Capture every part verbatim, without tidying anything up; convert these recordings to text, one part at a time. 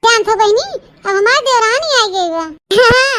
जानत हो बहिनी, अब हमार देवरानी आइ गइ बा। हाँ,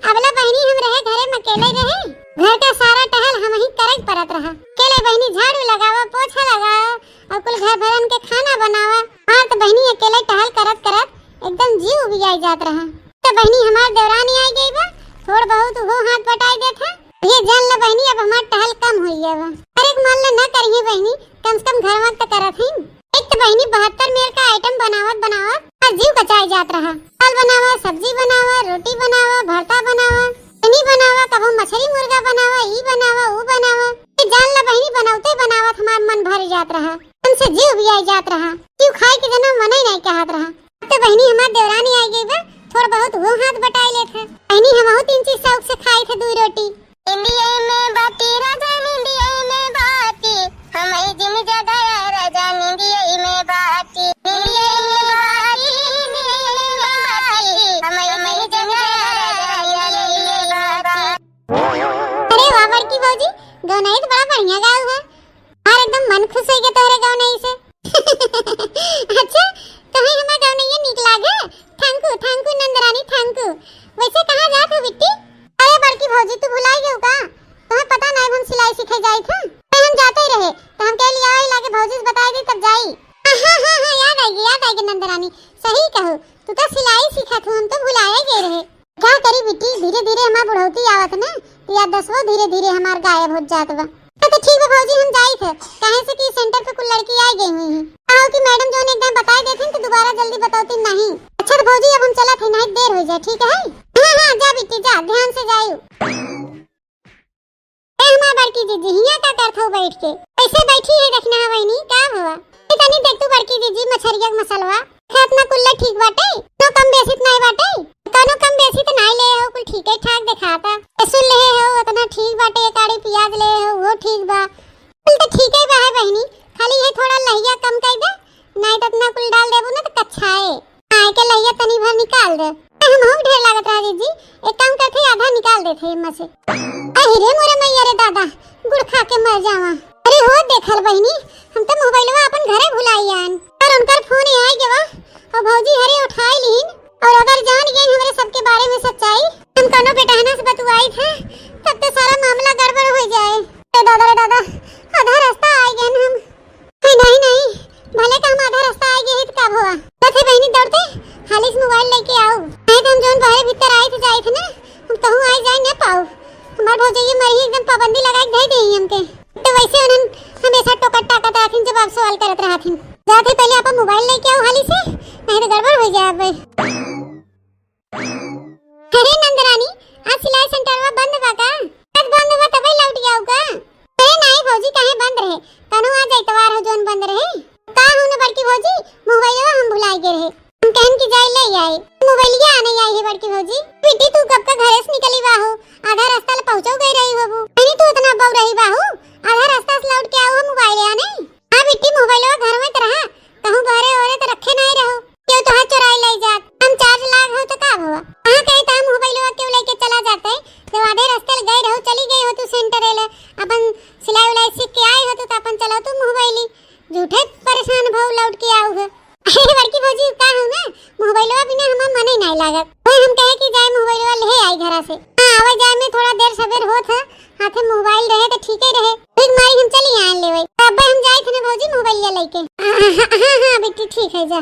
अबला बहिनी हम रहे घरे में अकेले रहे, घर का सारा टहल हमहीं करइ परत रहा। अकेले बहिनी झाड़ू लगावा, पोछा लगावा, अउर कुल घर भरन के खाना बनावा। हमार त बहिनी अकेले टहल करत करत एकदम जीव उबियाइ जात रहा। त बहिनी हमार देवरानी आइ गइ बा, थोड़ बहुत उहो हाथ बटाइ देत ह। ये जान ल बहिनी, अब हमार टहल कम होइ गवा। अरे मान ल न करिहे बहिनी, कम से कम घर में त करत ही। एक त बहिनी बहत्तर मेर का item बनावत बनावत हमार जीव कचाइ जात रहा। दाल बनावा, सब्जी बनावा, रोटी बनावा, भरता बनावा, चटनी बनावा, कबो मछरी मुर्गा बनावा, ई बनावा, ऊ बनावा। ये जान ल बहिनी, बनौते बनावत हमार मन भर जात रहा, हमसे जीव उबियाइ जात रहा, केहू खाइ के जनम मनइ नाहीं कहत रहा। अब त बहिनी हमार देवरानी आइ गइ बा, थोड़ बहुत उहो हाथ बटाइ लेत ह। बहिनी हमहू तीन चीज शौक से खाइत ह, दुइ रोटी। निंदिया में बाटी राजा, निंदिया में बाटी, हमरी जिम जगाया राजा, निंदिया में बाटी, निंदिया में बाटी, निंदिया में बाटी, हमरी जिम जगाया राजा, निंदिया में बाटी। अरे वाह बड़की भौजी, गवनई त बड़ा बढ़िया गाउ ह। हमार एकदम मन खुश होइ गवा तोहरे गवनई से। अच्छा, तोहइ हमार गवनइया नीक लागे? Thank you, thank you नंदरानी, thank you। वइसे कहाँ जात हो बिट्टी? अरे बड़की भौजी, तू भुलाइ गउ का? तोहइ पता नाहीं, हम सिलाई सीखे जाइत ह। अरे हम जाते रहे, त हम कहे लियावइ लागे भौजी से बताइ दी तब जाई। हाँ, हाँ, हाँ, हाँ, याद आइगे, याद आइगे नंदरानी, सही कहू, तू त सिलाई सीखत हू, हम त भुलाइ गइ रहे। का करी बिट्टी, धीरे धीरे हमार बुढ़ौती आवत न, त याददसवो धीरे धीरे हमार गायब होत जात बा। हाँ, त ठीक बा भौजी, हम जाइत ह, काहे से कि center पे कुल लड़की आइ गइ हुई हैं। का हो कि मैडम जउन एक दाईं बताइ देथिन, त दुबारा जल्दी बतौतिन नाहीं। अच्छा त भौजी, अब हम चलत हई, नाहीं देर होइ जाए, ठीक है? हाँ, हाँ, जा बिट्टी, जा, ध्यान से जाइउ। ए हमार बड़की जीजी, हियाँ का करत हो बैठ के? कइसे बैठी है, देखना है बहिनी, का हुआ? ए तनी देख तू बड़की जीजी, मछरिया के मसलवा। देखा अपना कुल्ला ठीक बाटे? कउनो कम बेसी त नाहीं बाटे? कउनो कम बेसी त नाहीं लेहे हो, कुल ठीके ठाक देखाता। लहसुन लेहे हो, ओतना ठीक बाटे, एक आड़ी पियाज लेहे हो, उहो ठीक बा। कुल त ठीके बा है बहिनी, खाली इहे थोड़ा लहिया कम कइ दे, नाहीं त अपना कुल डाल देबू न त कच्छाए। आए के लहिया तनी भर निकाल दे। हमहू ढेर लागत रहा जीजी, एक काम करत हई, आधा निकाल देत हई एम्मा से। अहि रे मोरे मइया रे दादा, गुड़ खा के मर जावा। अरे हो देखल बहिनी, हम त मोबाइलवा आपन घरे भुलाइ आन। अउर उनकर फोन आइ गवा, अउर भौजी हरे उठाइ लिहिन, अउर अगर जान गइन हमरे सबके बारे में सच्चाई, हम कउनो बेटहना से बतुआइत ह, तब त सारा मामला गड़बड़ होइ जाए। रे दादा, रे दादा, आधा रस्ता आइ गइन हम। अरे नाहीं, नाहीं, भले का हम आधा रस्ता आइ गए ही त का भवा? चलत है बहिनी दौड़ते, हाली से मोबाइल लइके आउ। नाहीं त हम जउन बहरे भीतर आइत जाइत न, हम कहूँ आइ जाइ न पाउ। हमार भौजइया मरही एकदम पाबंदी लगाइ के धइ देही हमके। त वइसे उन्हन हमेसा टोकत टाकत रहथिन, जवाब सवाल करत रहथिन। जात है पहिले आपन मोबाइल लइके आउ हाली से, नाहीं त गड़बड़ होइ जाए अब। अरे नंदरानी, आज सिलाई सेंटरवा बंद बा का? आज बंद बा तबे लौट जाऊ का? अरे नाहीं भौजी, काहे बंद रहे? कउनो आज इतवार हो जउन बंद रहे? का हो न बड़की भौजी, मोबाइलवा हम भुलाइ गए रहे। हम कहन कि जाइ लइ आई। मोबाइलिया आने आई है बड़की भौजी। बिट्टी तू कब का घरे से निकली बा हो? आधा रस्ता ले पहुँचो गइ रही होबू। नाहीं तू ओतना बउरही बा हो? आधा रस्ता से लौट के आउ हो मोबाइल आने। हाँ बिट्टी, मोबाइलवा घर में त रहा, कहूँ बहरे ओहरे त रखे नाहीं रहो, केहू तोहार चोराइ लइ जात। हम चार्ज लाग हो त का भवा? कहाँ कहे त हम मोबाइलवा केहू लइके चला जाते, जब आधे रस्ते ले गए रहो, चली गई हो तू सेंटर ले, अपन सिलाई उलाई सीख के आई हो तू त अपन चलाओ तू मोबाइली, झूठे परेशान भउ लौट के आउ हो। अरे बड़की भौजी का हो ना, मोबाइलवा बिना हमार मने नाहीं लागत, वही हम कहे कि जाइ मोबाइलवा लेहे आई घरा से। हाँ, आवे जाए में थोड़ा देर सबेर होत ह, हाथे मोबाइल रहे त ठीके रहे। ठीक माई हम चली आन लेवे। त अब्बे हम जाइत हन भौजी मोबाइलिया लइके। हाँ, हाँ, हाँ, बिट्टी ठीक है जा।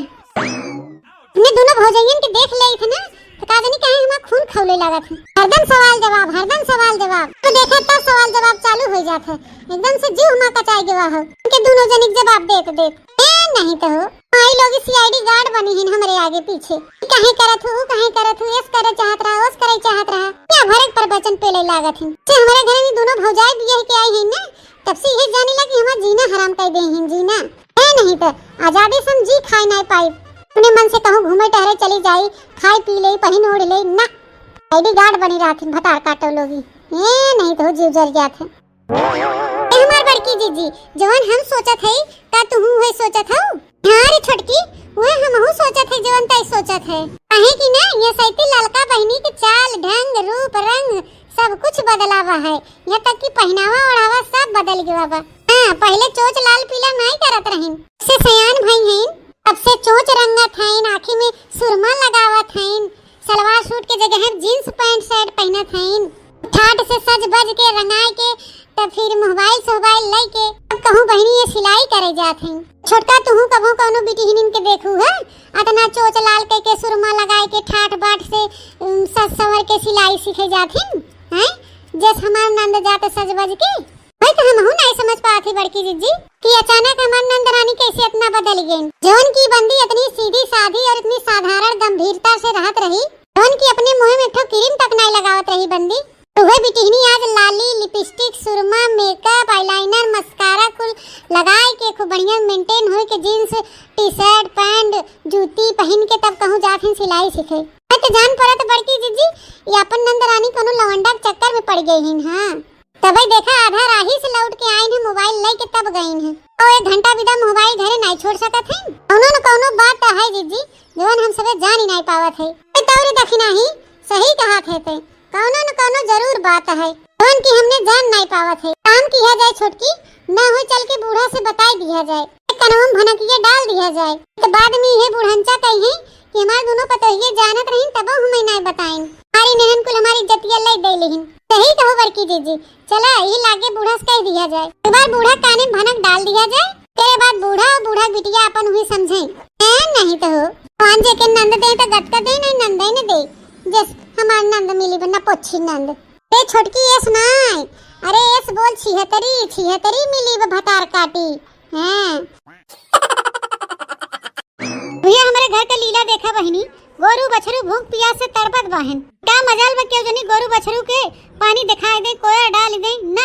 इन्हें दुनो भौजइयन के देख लेइत हन, त का जानी काहे हमार खून खौले लागत है। हरदम सवाल जवाब, हरदम सवाल जवाब। त देखा त सवाल जवाब चालू होइ जात है। एकदम से जीव हमार कचाइ गवा हो। इनके दुनो जनिक जवाब देत देत। ए, नाहीं त हो। माई लोग सीआईडी गार्ड बनी हिन हमरे आगे पीछे। काहे करत हू, काहे करत हू, एस करे चाहत रहा, ओस करे चाहत रहा। या भरे के प्रवचन पेले लागत हिन। से हमरे घरे में दुनो भौजाई बियाह के आई हिन ना, तब से इहे जानी ला कि हमार जीना हराम कइ दे हिन, जीना। ए नाहीं त आजादी से हम जी खाए नाहीं पाइब। अपने मन से कहूँ घूमे टहरे चली जाई, खाई पी लेई, पहिन ओढ़ लेई, ना। आईडी गार्ड बनी रहत हिन, भतार काटो लोगी। ए नाहीं त हो जीव जर जात है। ए हमार बड़की जीजी, जवन हम सोचत हई, का तुहू उहे सोचत हऊ? हाँ रे छोटकी, उहे हमहू सोचत हई, जवन तई सोचत है। काहे कि ना, ये सैती ललका बहिनी के चाल, ढंग, रूप, रंग, सब कुछ बदलावा है। यहाँ तक कि पहिनावा ओढ़ावा सब बदल गवा बा। हाँ, पहिले चोच लाल पीला नाई करत रहिन। से सयान भई हईन, अब से चोंच रंगत हईन, आँखी में सुरमा लगावत हईन, सलवार सूट के जगह जींस पैंट शर्ट पहिनत हईन। ठाट से सज बज के रंगाई के तब फिर मोबाइल सोबाइल लइके अब कहूँ बहिनी ये सिलाई करे जात हईन। छोटका तुहूँ कबहूँ कउनो बिटिहनिन के देखू है, अतना चोंच लाल कइके सुरमा लगाई के ठाट बाट से, उम, सज संवर के सिलाई सीखे जात हईन, हैं? जस हमार नंद जात सज बज के। भाई, तो हमहू नाई समझ पावत ही बड़की जिज्जी कि अचानक हमार नंद रानी कैसे इतना बदल गईन। जौन की बंदी इतनी सीधी साधी और इतनी साधारण गंभीरता से रहत रही, जौन की अपने मुँह में एक ठो क्रीम तक नाई लगावत रही बंदी, उहे बिटिहनी आज लाली, लिपस्टिक, सुरमा, मेकअप, आईलाइनर, मस्कारा कुल लगाई के खूब बढ़िया मेंटेन होई के जींस, टी शर्ट, पैंट, जूती पहिन के तब कहूँ जात हईन सिलाई सीखे। मैं तो जान पड़त बड़की जिज्जी, ये अपन नंद रानी कउनो लवंडा के चक्कर में पड़ गई हईन। हाँ, तबे देखा, आधा राही से लौट के आइन है, मोबाइल लेके तब गइन है। और एक घंटा बिदा मोबाइल घरे नाई छोड़ सकत हईन। कउनो न कउनो बात तो है जिज्जी, जवन हम सबे जान ही नाई पावत है। ए तौरे दखिना ही सही कहत है ते, कउनो न कउनो जरूर बात है, जवन की हमने जान नाई पावत है। काम किया जाए छोटकी, ना हो चल के बूढ़ा से बताई दिया जाए, कनवा में भनकिया डाल दिया जाए। तो बाद में ये बूढ़ंचा कही है कि हमार दोनों पतोहिए जानत रहीन, तबो हमें नाई बताइन। हमारी नहन कुल हमारी इज्जतिया ले दे लेहिन। सही कहो बड़की जिज्जी, चला यही लागे बूढ़ा से कह दिया जाए, एक बार बूढ़ा काने में भनक डाल दिया जाए, तेरे बाद बूढ़ा और बूढ़ा बिटिया अपन हुई समझे। ए, नहीं तो हो, पान जे के नंद दे तो गटका दे, नहीं नंद ही न दे, जस हमार नंद मिली बना पोछी नंद। ए छोटकी, एस नाई, अरे एस बोल, छिहतरी, छिहतरी मिली बा भतार काटी। हाँ। भैया, हमरे घर का लीला देखा बहिनी, गोरू बछरू भूख पियास से तड़पत बाहिन। का मजाल बा, केहू जनी गोरू बछरू के पानी देखाई दे, कोयर डाल दे ना।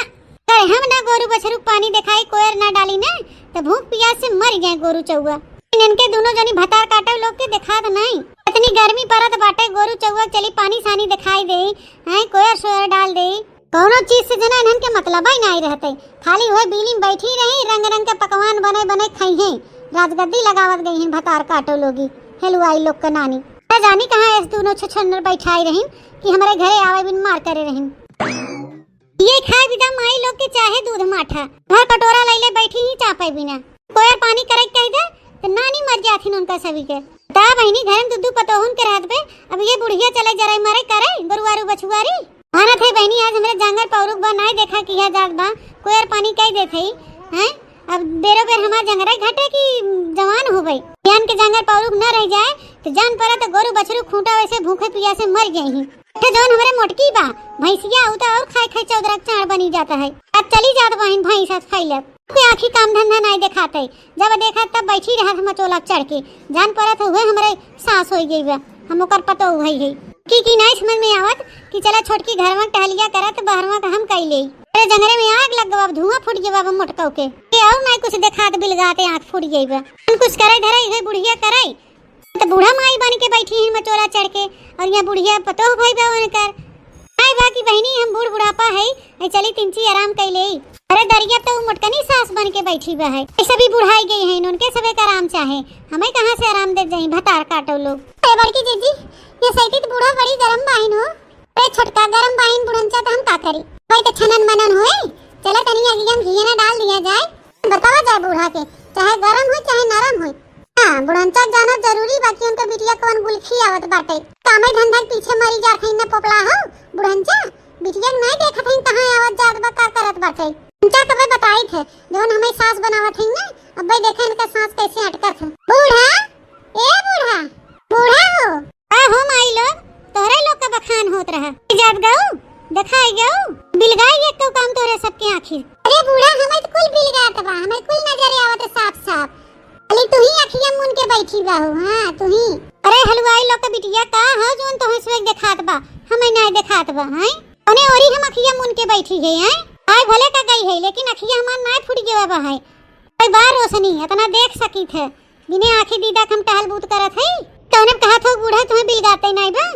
अरे हम ना गोरू बछरू के पानी देखाई, कोयर ना डाली ना, तो भूख पियास से मर गए गोरू चौआ। इनके दोनों जनी भतार काटे लोग के देखात नहीं। इतनी गर्मी पड़त बाटे, गोरू चौआ चली पानी सानी देखाई दे, हैं, कोयर सोयर डाल दे। कउनो चीज से जना इन्हन के मतलबइ नाहीं रहतइ, खाली उहे बीली में बैठी रही, रंग रंग के पकवान बनइ बनइ खइहें, राजगद्दी लगावत गइहें भतार काटो लोगी, हेलुआई लोग के नानी। न जानी कहाँ एस दूनो छछनर बैठाई रहिन कि हमरे घरे आवइ बिन मार करे रहिन। ये खाए बिना माई लोग के चाहे दूध माठा, घर कटोरा लइले बैठी ही चापइ बिना। कोयर पानी करइ के कहि दे, त नानी मर जाथिन उनका सभी के। बता बहिनी, घर में दुद्दू पतोहुन के रहत बे, अब ये बुढ़िया चले जरइ मरइ करइ, गोरुआरू बछुआरी। मानत है बहिनी, आज हमरे जांगर पौरुख बा, नाहीं देखा किहा जात बा, कोयर पानी कइ देत हई, हैं? अब बेरो बेर हमार जंगरइ घटे कि जवान होबइ। ज्ञान के जांगर पौरुख न रह जाए, त जान पड़ा त गोरू बछरू खूंटा वइसे भूखे पियासे मर गई ही। अच्छा, जौन हमरे मोटकी बा, भैंसिया, उ त और खाए खाए चौदरा के चाँड़ बनी जात है। अब चली जात बहिन भैंस आज खइलक। के आँखी काम धंधा नाहीं देखात है। जब देखा तब बैठी रहत मचोला चढ़ के। जान पड़त हुए हमरे सास होई गई बा। हम ओकर पतोह हुई है। की, की नाहीं समझ में आवत कि चला छोटकी घरवा के टहलिया करत बहरवा का हम कई लेई। अरे जंगरे में आग लग गवा, धुआं फूट गवा बा मोटकऊ के। के और नाहीं कुछ देखात बिलगाते आँख फूट गई बा। हम कुछ करे धरे, इहे बुढ़िया करे। त बूढ़ा माई बन के बैठी है मचोला चढ़ के, और यहाँ बुढ़िया पतोह भई बा उनकर। आए बा कि बहिनी, हम बूढ़ बुढ़ापा है, ए चली तिनची आराम कइ लेई। अरे दरिया त उ मोटकनी सास बन के बैठी बा है, ए सभी बुढ़ाई गई है, उनके सबे का आराम चाहे, हमें कहाँ से आराम दे जाई भतार काटो लोग। ए बड़की जीजी, ये सैती त बूढ़ा बड़ी गरम बाइन हो। अरे छोटका गरम बाइन बुढ़नचा त हम का करी, भाई त छनन मनन होए, चला तनी अगिया में घिया ना डाल दिया जाए, बतावा जाए बूढ़ा के, चाहे गरम होए चाहे नरम होए। हाँ, बुढ़नचा के जानल जरूरी बा कि उनके बिटिया कवन गुल खियावत बाटे। कामे धंधा के पीछे मरी जात हईन न पोपला हो, बुढ़नचा, बिटिया के नाहीं देखत हईन कहाँ आवत जात बा, का करत बाटे। उनका कबे बताइत है, जौन हमें सास बनावत हईन न, अब्बे देखे इनका सास कैसे अटकत है। बूढ़ा, ए बूढ़ा, बूढ़ा हो। का हो माई लोग, तोहरे लोग का बखान होत रहा। जात गऊ, देखाई गऊ, बिलगाई एक तो काम तोहरे सबके आँखी। अरे बूढ़ा, हमें तो कुल बिलगात बा, हमें कुल नजर आवत है साफ साफ। खाली तू ही अखिया मून के बैठी बा हो, हाँ, तू ही। अरे हलवाई लोग के बिटिया का हो, जौन तोहे से देखात बा, हमें नाहीं देखात बा, हैं? ओने ओरी हम अखिया मून के बैठी है, हैं? आए भले का गई है, लेकिन अखिया हमार नाहीं फूट गवा बा है। कोई बार रोशनी, इतना देख सकीत है, बिने आँखी दीदा के हम टहल बूत करत है। तौने कहत हो बूढ़ा तुम्हें बिलगाते नाहीं बा?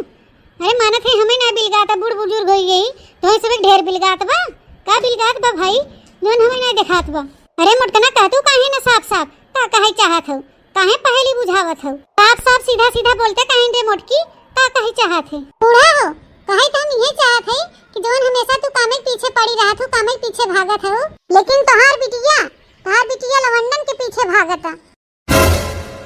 अरे मानत है हमें नाहीं बिलगाता, बूढ़ बुजुर्ग होई गई, तोहे से भी ढेर बिलगात बा। का बिलगात बा भाई, जौन हमें नाहीं देखात बा? अरे मोटकना, कह तू काहे ना साफ साफ, का कहे चाहत हो, काहे पहेली बुझावत हो? साफ साफ सीधा सीधा बोलते काहे रे मोटकी, का कहे चाहत है? बूढ़ा हो, कहे तो हम ये चाहत है कि जौन हमेशा तू कामे के पीछे पड़ी रहत हो, कामे के पीछे भागत हो, लेकिन तोहार बिटिया, तोहार बिटिया लवंडन के पीछे भागता।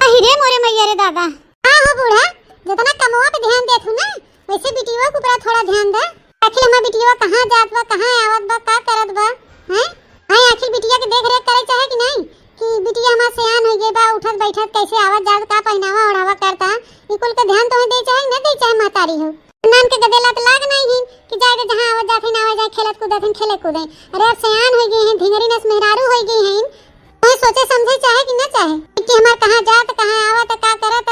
अहि रे मोरे मैया रे दादा। हाँ हो बूढ़ा, जितना कमवा पे ध्यान देत हूँ ना, वैसे बिटिया के ऊपर थोड़ा ध्यान दे। आखिर हमार बिटिया कहाँ जात बा, कहाँ आवत बा, का करत बा, हैं? हैं, आखिर बिटिया के देख रेख करे चाहे कि नहीं? कि बिटिया हमार सयान हो गई बा, उठत बैठत कैसे आवत जात, का पहनावा ओढ़ावा करता, ई कुल के ध्यान तुम्हें दे चाहे न दे चाहे महतारी हो। नान के गदे लत लाग नहीं हिन कि जाए के जहाँ आवत जात हिन, आवे जाए, खेलत कूदत हिन, खेले कूदे। अरे अब सयान हो गई हैं, ढिंगरी नस मेहरारू हो गई हैं, तुम्हें सोचे समझे चाहे कि न चाहे कि हमार कहाँ जात, कहाँ आवत, का करत,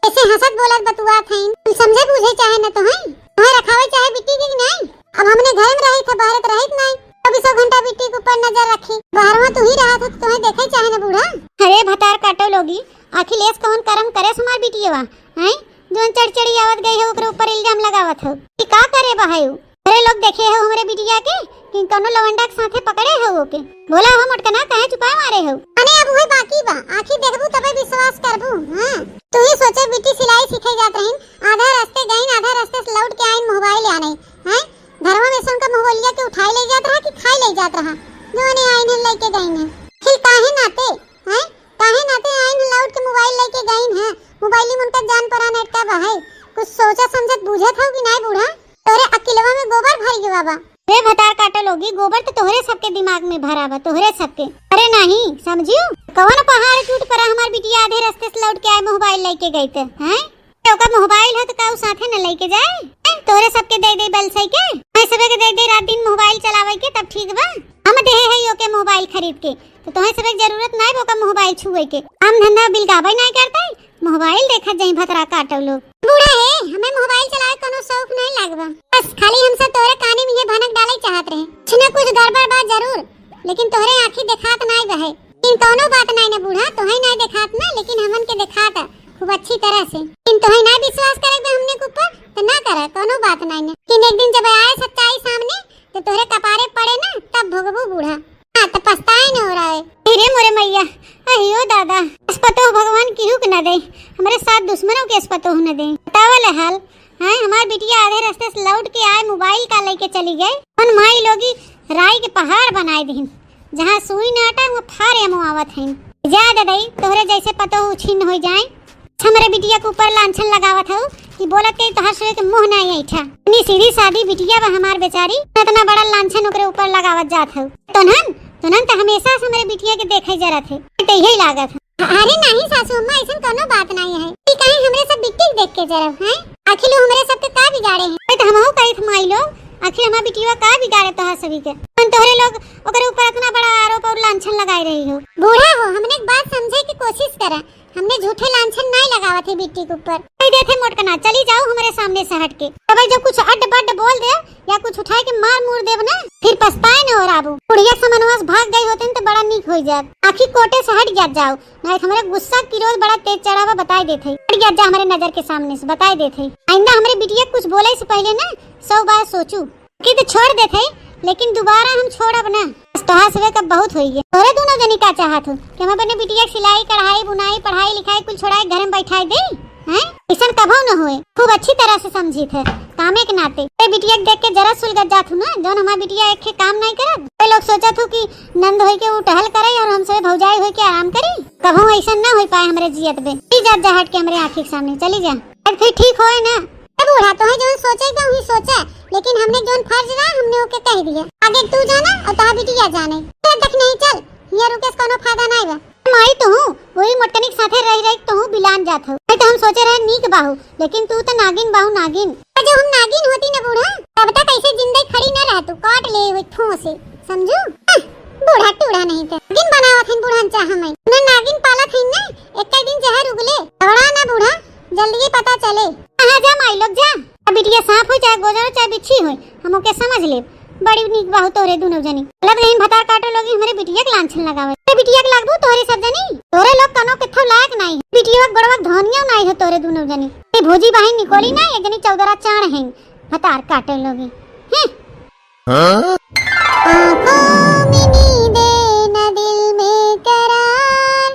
कैसे हंसत बोलत बतुआत हईन। कुल समझे बूझे चाहे न तो हैं, तुम्हें रखावे चाहे बिट्टी के कि नहीं? अब हमने घर में रहित है, बाहर तो रहित नहीं। चौबीसों घंटा बिट्टी के ऊपर नजर रखी, बाहरवा तू ही रहत हो, तो तुम्हें देखे चाहे न बूढ़ा। अरे भतार काटो लोगी, आखिर एस कौन करम करे हमार बिटियवा, हैं? जोन चढ़ चढ़ी आवत गई है, ओकरे ऊपर इल्जाम लगावत हो कि का करे बा है उ? अरे लोग देखे हो हमरे बिटिया के कि कौनो लवंडा के साथे पकड़े हो ओके? बोला हो मोटकना, काहे चुपाए मारे हो? अरे अब उहे बाकी बा, आखिर देखबू तबे विश्वास करबू। हाँ, तू ही सोचे बिट्टी सिलाई सीखे जात रहीन, आधा रास्ते गईन, आधा रास्ते से लौट के आईन मोबाइल आने, हैं? घरवा में से उनका मोबाइलिया के उठाए ले जात रहा कि खाए ले जात रहा, जोने आईन है लेके गईन है। फिर काहे नाते, हैं? काहे नाते आईन है लौट के मोबाइल लेके गईन है? मोबाइल में उनका जान परान अटका बा है। कुछ सोचत समझत बूझत हो कि नाय बूढ़ा? तोरे अकिलवा में गोबर भर गवा बा। रे भतार काटो लोगी, गोबर तो तोहरे सबके दिमाग में भरा बा, तोहरे सबके। अरे नहीं, समझियो? कवन पहाड़ टूट पड़ा हमार बिटिया आधे रास्ते से लौट के आए मोबाइल लेके गई थे, हैं? तो ओकर मोबाइल है तो का उ साथे न लेके जाए? हैं? तोहरे सबके दे दे बलसई के, मैं सबे के दे दे रात दिन मोबाइल चलावे के, तब ठीक बा। हम देहे है ओके मोबाइल खरीद के, तो तोहे सबे के जरूरत नाय बा ओकर मोबाइल छुए के। काम धंधा बिलगावे नाय करते, मोबाइल देखत जाई भतरा काटो लोग। बूढ़ा है, हमें मोबाइल चलावे कोनो शौक नहीं लागबा। बस खाली हम सब तोरे काने में ये भनक डाले चाहत रहे। कुछ ना कुछ गड़बड़ बा जरूर, लेकिन तोहरे आँखी देखात नाय बहे। लेकिन कौनो बात नाय ना बूढ़ा, तोहे नाय देखात ना, लेकिन हमन के देखात है खूब अच्छी तरह से। लेकिन तोहे नाय विश्वास करे बे हमने के ऊपर, तो ना करे, कौनो बात नाय ना। लेकिन एक दिन जब आए सच्चाई सामने, तो तोहरे कपारे पड़े ना, तब भोगबू बूढ़ा। हाँ, तो पछताए न हो रहा है। अरे मोरे मैया, अहियो दादा, असपतोह भगवान केहू के न दे, हमरे साथ दुश्मनों के असपतोह न दे। बतावल हाल, हैं, हमार बिटिया आधे रास्ते से लौट के आए, मोबाइल का लेके चली गए। मन माई लोगी राई के पहाड़ बनाए दीन, जहाँ सुई न अटा, वहाँ फारे मुआवत हैं। जा ददई, तोहरे जैसे पतोह छिन्न हो जाए। हमरे बिटिया के ऊपर लांछन लगावत हऊ कि बोलत के तोहार सबे के मुँह नाई ऐठा। इतनी सीधी सादी बिटिया बा हमार बेचारी, इतना बड़ा लांछन ओकरे ऊपर लगावत जात हऊ। तोनहन, तोनहन त हमेशा से हमरे बिटिया के देखे जरत है, तो यही लागत है। अरे नहीं सासू अम्मा, ऐसन कोनो बात नहीं है। ई काहे हमरे सब बिट्टी के देख के जरब, हैं? आखिर वो हमरे सबके का बिगाड़े हैं? अरे तो हमहू कहित माई लोग, आखिर हमार बिटिया का बिगाड़े तोहार सभी के? हम तोहरे लोग ओकरे ऊपर इतना बड़ा आरोप और लांछन लगाए रही हो। बूढ़ा हो, हमने एक बात समझे की कोशिश करा। हमने झूठे लांछन नाय लगावत है बिट्टी के ऊपर। कह देते मोटकना, चली जाओ हमरे सामने से हट के। तब जब कुछ अड्ड बड्ड बोल दे या कुछ उठाए के मार मूर देब ना, फिर पछताए न हो राबू। बुढ़िया समनवा से भाग गई होते न तो बड़ा नीक हो जात। आखिर कोटे से हट जात जाओ, नहीं तो हमरे गुस्सा की रोज बड़ा तेज चढ़ावा बताए देते। हट जात जा हमरे नजर के सामने से, बताए देते। आइंदा हमरे बिटिया कुछ बोले से पहले ना सौ बार सोचू। कि तो छोड़ देते, लेकिन दोबारा हम छोड़ब ना। बस तोहार सबे का बहुत होई गया। तोरे दोनों जनी का चाहत हो कि हम अपने बिटिया के सिलाई, कढ़ाई, बुनाई, पढ़ाई, लिखाई कुल छोड़ाए घर में बैठाए दे, हैं? ऐसन कभो न होए। खूब अच्छी तरह से समझी थे, कामे के नाते। ए बिटिया के देख के जरा सुलगत जात हूँ ना, जौन हमार बिटिया एक काम नहीं करत। ए लोग सोचत हो कि नंद होई के उ टहल करे और हम सबे भौजाई होई के आराम करी। कभो ऐसन ना होई पाए हमरे जियत बे। चली जा, जा हट के हमरे आँखी के सामने, चली जा। अब फिर ठीक होए ना? ए बूढ़ा, तोहे जौन सोचे के उही सोचा, लेकिन हमने जौन फर्ज रहा, हमने ओके कह दिया। आगे तू जाना और तोहार बिटिया जाने। चल देख नहीं, चल, हियाँ रुके से कोनो फायदा नाई बा। माई तू, वही मोटकनी के साथे रह रह तू बिलान जात हो। नहीं तो हम सोचे रहे नीक बाहू, लेकिन तू तो नागिन बाहू, नागिन। तो जो हम नागिन होती ना बूढ़ा, तब तक ऐसे जिंदगी खड़ी न रह, तू काट ले हुई फूं से, समझू? हं, बूढ़ा टूढ़ा नहीं थे, नागिन बनावत हन बूढ़न चाह में। ना नागिन पालत हन ना, एक दिन जहर उगले। घबरा ना बूढ़ा, जल्दी पता चले। हाँ, जा माई लोग जा। अब बिटिया सांप हो चाहे गोजर हो चाहे बिच्छी हो, हम ओके समझ लेब। बड़ी नीक बाहू तोहरे दुनो जनी। गलत रहीन भतार काटो लोगी हमरे बिटिया के लांछन लगावे। अरे बिटिया के लागबू तोहरे सब जनी। तोहरे लोग कनो के थो लायक नाई। बिटिया के गोड़वा धनिया नाई हो तोहरे दुनो जनी। ए भोजी बहिन निकोली ना, ये जनी चौदरा चाण हैं। भतार काटो लोगी। हैं? हाँ? आँखों में नींदें न दिल में करार,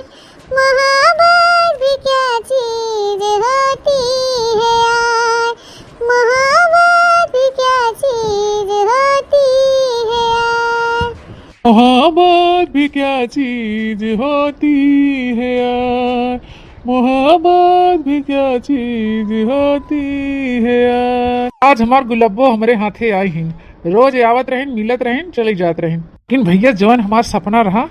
मोहब्बत भी क्या चीज होती है यार, मोहब्बत भी क्या चीज होती है यार। मोहब्बत भी क्या चीज होती है यार, मोहब्बत भी क्या चीज होती है यार। आज हमार गुलब्बो हमरे हाथे आई हिन। रोज आवत रहिन, मिलत रहिन, चली जात रहिन। लेकिन भइया, जवन हमार सपना रहा,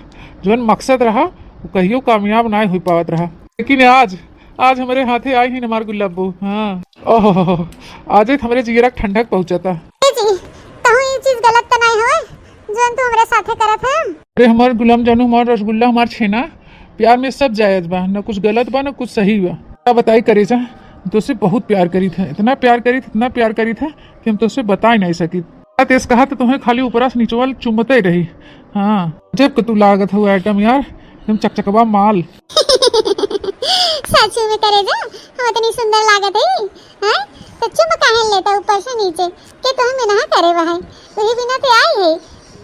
जवन मकसद रहा, वो कहियो कामयाब नाय हुई पावत रहा। लेकिन आज, आज हमरे हाथे आई हिन हमार गुलब्बो। हाँ, ओहो, आज हमरे जियरा ठंडक पहुँचता। ए जी, कहूँ ये चीज गलत तो नाय होए? जौन तू हमरे साथे करत है। अरे हमार गुलाम जानू, हमार रसगुल्ला, हमार छेना, प्यार में सब जायज बा, न कुछ गलत बा, न कुछ सही बा। का बताई करेजा, हम तोसे बहुत प्यार करीत है, इतना प्यार करीत, इतना प्यार करीत है कि हम तोसे बताई नहीं सकीत। तेज कहा तो तुम्हें खाली ऊपरा से निचवा चुम्बते रही। हाँ, जब के तू लागत हो आइटम यार, एकदम चकचकवा माल। सच में करेजा, हम इतनी सुंदर लागत है, हैं? तो चुम काहे लेता ऊपर से नीचे? के तोहे मिनहा करे बा है? तोही बिना ते आई है,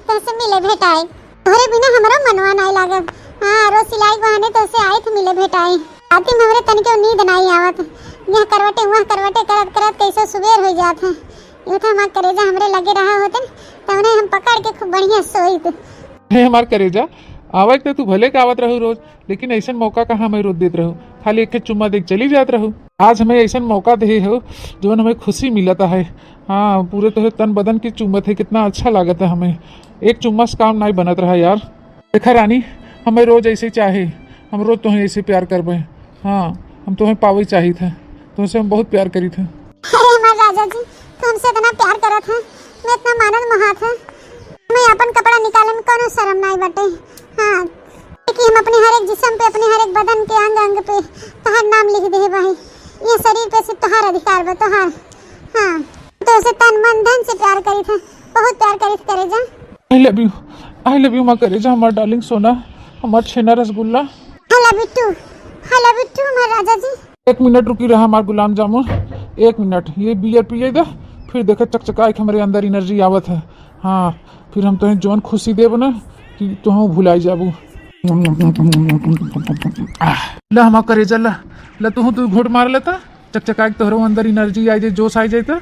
तोसे मिले भेटाए। तोहरे बिना हमरो मनवा नाई लागे। हाँ, रोज सिलाई बहाने तोसे आई थे मिले भेटाए। राती में हमरे तनिको नींद नाई आवत। यहाँ करवटे, वहाँ करवटे करत करत कैसे सुबेर हो जात है। यूं तो हमार करेजा हमरे लगे रहा होते न, तवने हम पकड़ के खूब बढ़िया सोइत। हे हमार करेजा, आवे के तो तू भले के आवत रहू रोज, लेकिन ऐसन मौका कहाँ हमें रोज देत रहू? खाली एक ठे चुम्मा दे के चली जात रहू। आज हमें ऐसन मौका दे हो, जवन हमें खुशी मिलता है। हाँ, पूरे तोहे तन बदन के चुम्बत है, कितना अच्छा लागत है हमें। एक चुम्मा से काम नाई बनत रहा यार। देखा रानी, हमें रोज ऐसे चाहे, हम रोज तोहे ऐसे प्यार करबे। हाँ, हम तोहे पावे चाहित है, तुमसे हम बहुत प्यार करीत है। अरे हमार राजा जी, तू हमसे इतना प्यार करत है, मैं इतना मानत मोहात है, मैं अपन कपड़ा निकाले में कोनो शर्म नाई बटे। हाँ, कि हम अपने हर एक जिस्म पे, अपने हर एक बदन के अंग अंग पे तोहार नाम लिख दे भाई। ये शरीर पे सिर्फ तोहार अधिकार बा, तोहार। हाँ, तोसे तन मन धन से प्यार करीत है, बहुत प्यार करीत करेजा। I love you, I love you माँ करेजा, हमार डार्लिंग सोना, हमार छेना रसगुल्ला। I love you too, I love you too हमार राजा जी। एक मिनट रुकी रहा हमार गुलाम जामुन, एक मिनट, ये बियर पिए दे, फिर देखे चकचका के हमरे अंदर एनर्जी आवत है। हाँ, फिर हम तोहे जौन खुशी देब ना कि तोहू भुलाई जाबू। ला हमार करेजा ला, ला तोहू तू घूंट मार लेता, चकचका के तोहरो अंदर एनर्जी आई जाए, जोश आई जाए तो,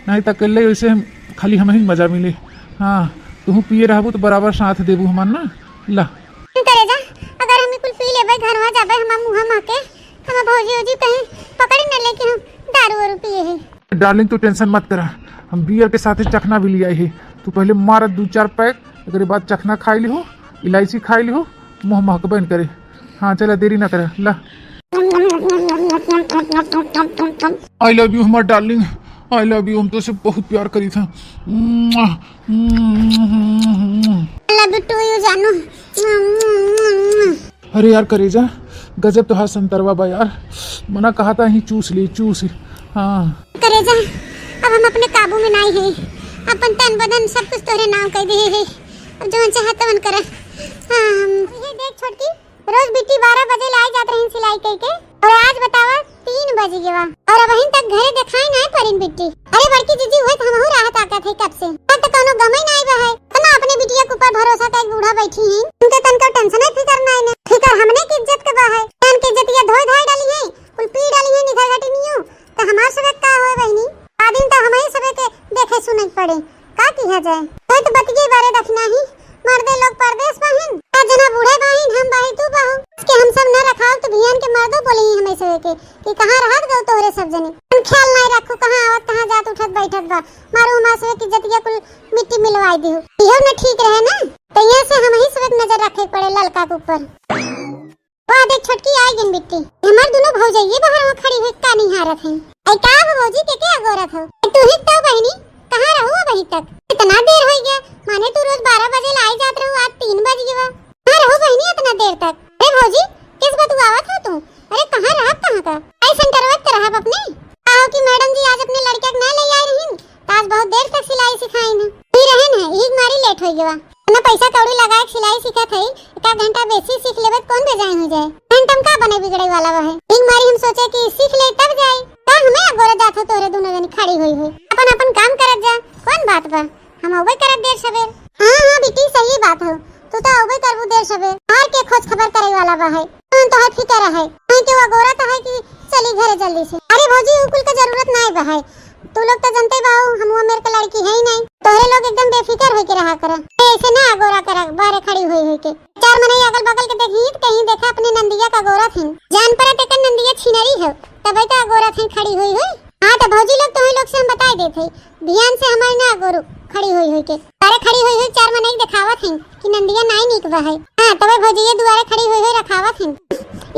नहीं तो अकेले वैसे हम, खाली हम ही मजा मिले। हाँ, तोहू पिए रहबू तो बराबर साथ देबू हमार ना। ला। करेजा, अगर हम कुल पी लेबे, घरवा जाबे, हमार मुँह महके, हमार भौजी उजी कहीं पकड़ न ले कि हम दारू वारू पिए है। डार्लिंग, तू टेंशन मत करा, हम बियर के साथे चखना भी लियाई है। तू पहले मारा दू चार पैग, एकरे बाद चखना खाई लिहो, इलायची खाई लिहो, मुँह महकबे न करे। हाँ, चला, देरी ना करा, ला। I love you हमार डार्लिंग, I love you, हम तोसे बहुत प्यार करीत है। Love you too, you जानू। अरे यार करेजा, गजब तोहार संतरवा बा यार, मना कहा था ही चूस ले, चूस। हाँ। करेजा, अब हम अपने काबू में नाई है, अपन तन बदन सब कुछ तोहरे नाम कर दिए है, अब जवन चाहा तवन कर। हाँ, हम ये देख छोटकी, रोज बिट्टी बारह बजे लाई जात रही सिलाई कई के, और आज बतावा तीन बज गवा, और अबहिन तक घरे देखाई नाई परिन बिट्टी। अरे बड़की जीजी, उहे तो हमहू राह ताकत है कब से, तब तो कोनो गमई नाई बा है। इतना अपने बिटिया के ऊपर भरोसा कई बूढ़ा बैठी ही, उनके तनको टेंशन है, फिकर नाई ने, फिकर हमने की इज्जत के बा है, जान के इज्जतिया धोए धाए डाली है, कुल पी डाली है निधर घटिनियो, तो हमार सबक का होए बहिनी? आदिन तो हमही सबे के देखे सुने के पड़े, का किया जाए? तो, तो बतिये बारे दखिना ही, मर्दे लोग परदेस बाहिन, का जना बूढ़े बाहिन, हम बाही तू बाहू, इसके हम सब न रखाव तो भियान के मर्दो बोली ही हमें सबे के कि कहाँ रहत गौ तोहरे सब जने, हम ख्याल नाई रखू कहाँ आवत कहाँ जात उठत बैठत बा, मारू हमार सबे की जतिया कुल मिट्टी मिलवाई दिहु, इहो न ठीक रहे ना, तो यहाँ से हमही सबे के नजर रखे के पड़े ललका के ऊपर। वाह, देख छोटकी, आई गइन बिट्टी। हमार दुनो भौजइये बाहर वहाँ खड़ी हुई का निहारत हैं। आई का हो भौजी, के के अगोरत हो? ए, तू ही तो बहिनी, कहाँ रहू अबही तक? इतना देर होई गया, माने तू रोज बारह बजे लाई जात रहू, आज तीन बज गया। कहाँ रहू बहिनी इतना देर तक? अरे भौजी, किस बतुआवत हो तू? अरे कहाँ रहब, कहाँ का? आई सेंटरवा त रहब अपने। कहो कि मैडम जी आज अपने लड़के के ना ले आई रहीन, तो आज बहुत देर तक सिलाई सिखाइन है। ई रहे न, ई मारी लेट होई गवा। ना पैसा कौड़ी लगाए के सिलाई सीखत है, एक आध घंटा बेसी सीख लेबे त कौन बेजान हो जाए। घंटा में का बने बिगड़े वाला बा है। ई मारी हम सोचे कि सीख ले तब जाए। का हमें अगोरा जात हो तोरे दोनों जनी खड़ी हुई हुई। अपन अपन काम करत जा, कौन बात बा? हम अउबे करब देर सबेर। हाँ, हाँ, बिट्टी, सही बात हो। तू तो अउबे करबू देर सबेर। हर के खोज खबर करे वाला बा है। तू तो है फिकर है। नहीं के वो गोरा तो है कि चली घरे जल्दी से। अरे भौजी, उ कुल के जरूरत नहीं बा है। तू लोग तो जनते बाहू, हम वो मेर के लड़की है ही नहीं। तोहरे लोग एकदम बेफिकर होके रहा करा, ऐसे ना अगोरा करा बाहरे खड़ी हुई हुई के। चार मनई अगल बगल के देखी त कहीं देखा अपने नंदिया का अगोरा थिन। जान पड़े तेकर नंदिया छिनरी हो, तबे तो अगोरा थिन खड़ी हुई हुई। हाँ तो भौजी लोग, तुम्हें लोग से हम बताई देत है, ध्यान से हमारे ना अगोरू खड़ी हुई हुई के। अरे खड़ी हुई हुई चार मनई देखावत हैं कि नंदिया नाई नीक बा है। हाँ तबे भौजी ये दुआरे खड़ी हुई हुई रखावत हैं।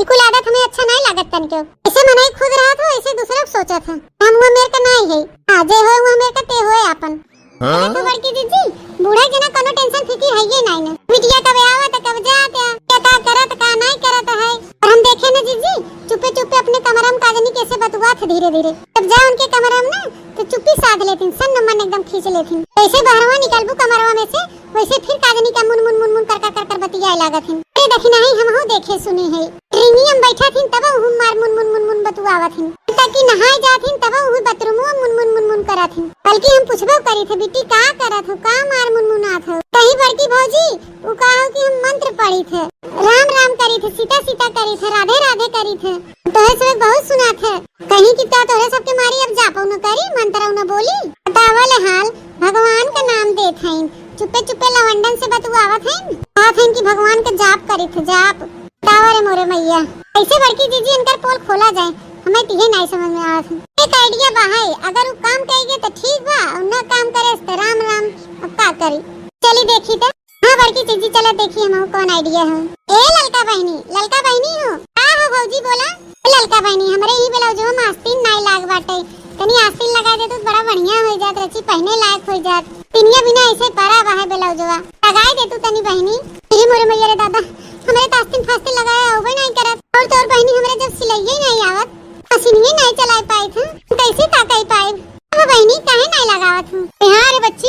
ई कुल आदत हमें अच्छा नाई लागत तन क्यों। ऐसे मनई खुद रहत हो, ऐसे दूसरा के सोचत है। हम वो मेर का नाई है। हाँ जे होए वो मेर का ते होए आपन। हाँ? अरे तो बड़की जीजी, बूढ़ा जना कोनो टेंशन फिकिर है ये नाई ना। बिटिया कब आवत है, कब जात है, क्या का करत, का नाई करत है। और हम देखे ना जीजी, चुपे चुपे अपने कमरा में काजनी कैसे बतुआत है धीरे धीरे। जब जा उनके कमरा में ना, तो चुप्पी साध लेथिन, सन्न मन एकदम खींच लेथिन। जैसे बहरवा निकलबू कमरवा में से, वैसे फिर काजनी का मुन मुन मुन मुन कर कर कर कर बतियाए लागत हिन। अरे देखी नहीं, हमहू देखे सुनी है। ट्रेनिया में बैठा थिन, तब हूँ मार मुन मुन मुन मुन बतुआवत हिन। तक कि नहाए जात हिन, तब हूँ बाथरूमवा मुन मुन मुन मुन करत हिन। बल्कि हम पूछबो करी थे, "बेटी का करत हो, का मार मुन मुनात हो?" कही, "बड़की भौजी, उ कहा हो कि हम मंत्र पढ़ी थे, राम राम करी थे, सीता सीता करी थे, राधे राधे करी थे।" तोहे सब बहुत सुनात है। कहीं कि का तोहरे सबके मारी अब जापो न करी, मंत्र न बोली। बतावल हाल, भगवान का नाम देत हईन। चुप्पे चुप्पे लवंडन से बतुआवत हईन। कहत हईन कि भगवान का जाप करी थे, जाप। बतावा रे मोरे मैया, कैसे बड़की जीजी इनकर पोल खोला जाए, हमें तिहे नहीं समझ में आवत है। एक आइडिया बा है, अगर उ काम करेगे तो ठीक बा, और न काम करे तो राम राम, अब का करी। चली देखी तो। हाँ बड़की जीजी, चला देखी हम कौन आइडिया है। ए ललका बहिनी, ललका बहिनी हो, का हो भौजी बोला। ए ललका बहिनी, हमरे ई ब्लाउजवा में आस्तीन नाई लाग बाटे, तनी आस्तीन लगा दे तो बड़ा बढ़िया हो जात, रची पहने लायक हो जात। पिनिया बिना ऐसे पड़ा बा है ब्लाउजवा, लगाई दे तू तनी बहिनी। अरे मोरे मैया रे दादा, हमरे तो आस्तीन फास्तीन लगाए होबे नाई करत, और तोर बहिनी हमरे जब सिलाइये नाई आवत, मशीनिये नाई चलाए पाई था, कैसे का कई पाई। अब बहिनी काहे नाई लगावत हूँ? ए हाँ रे बच्ची,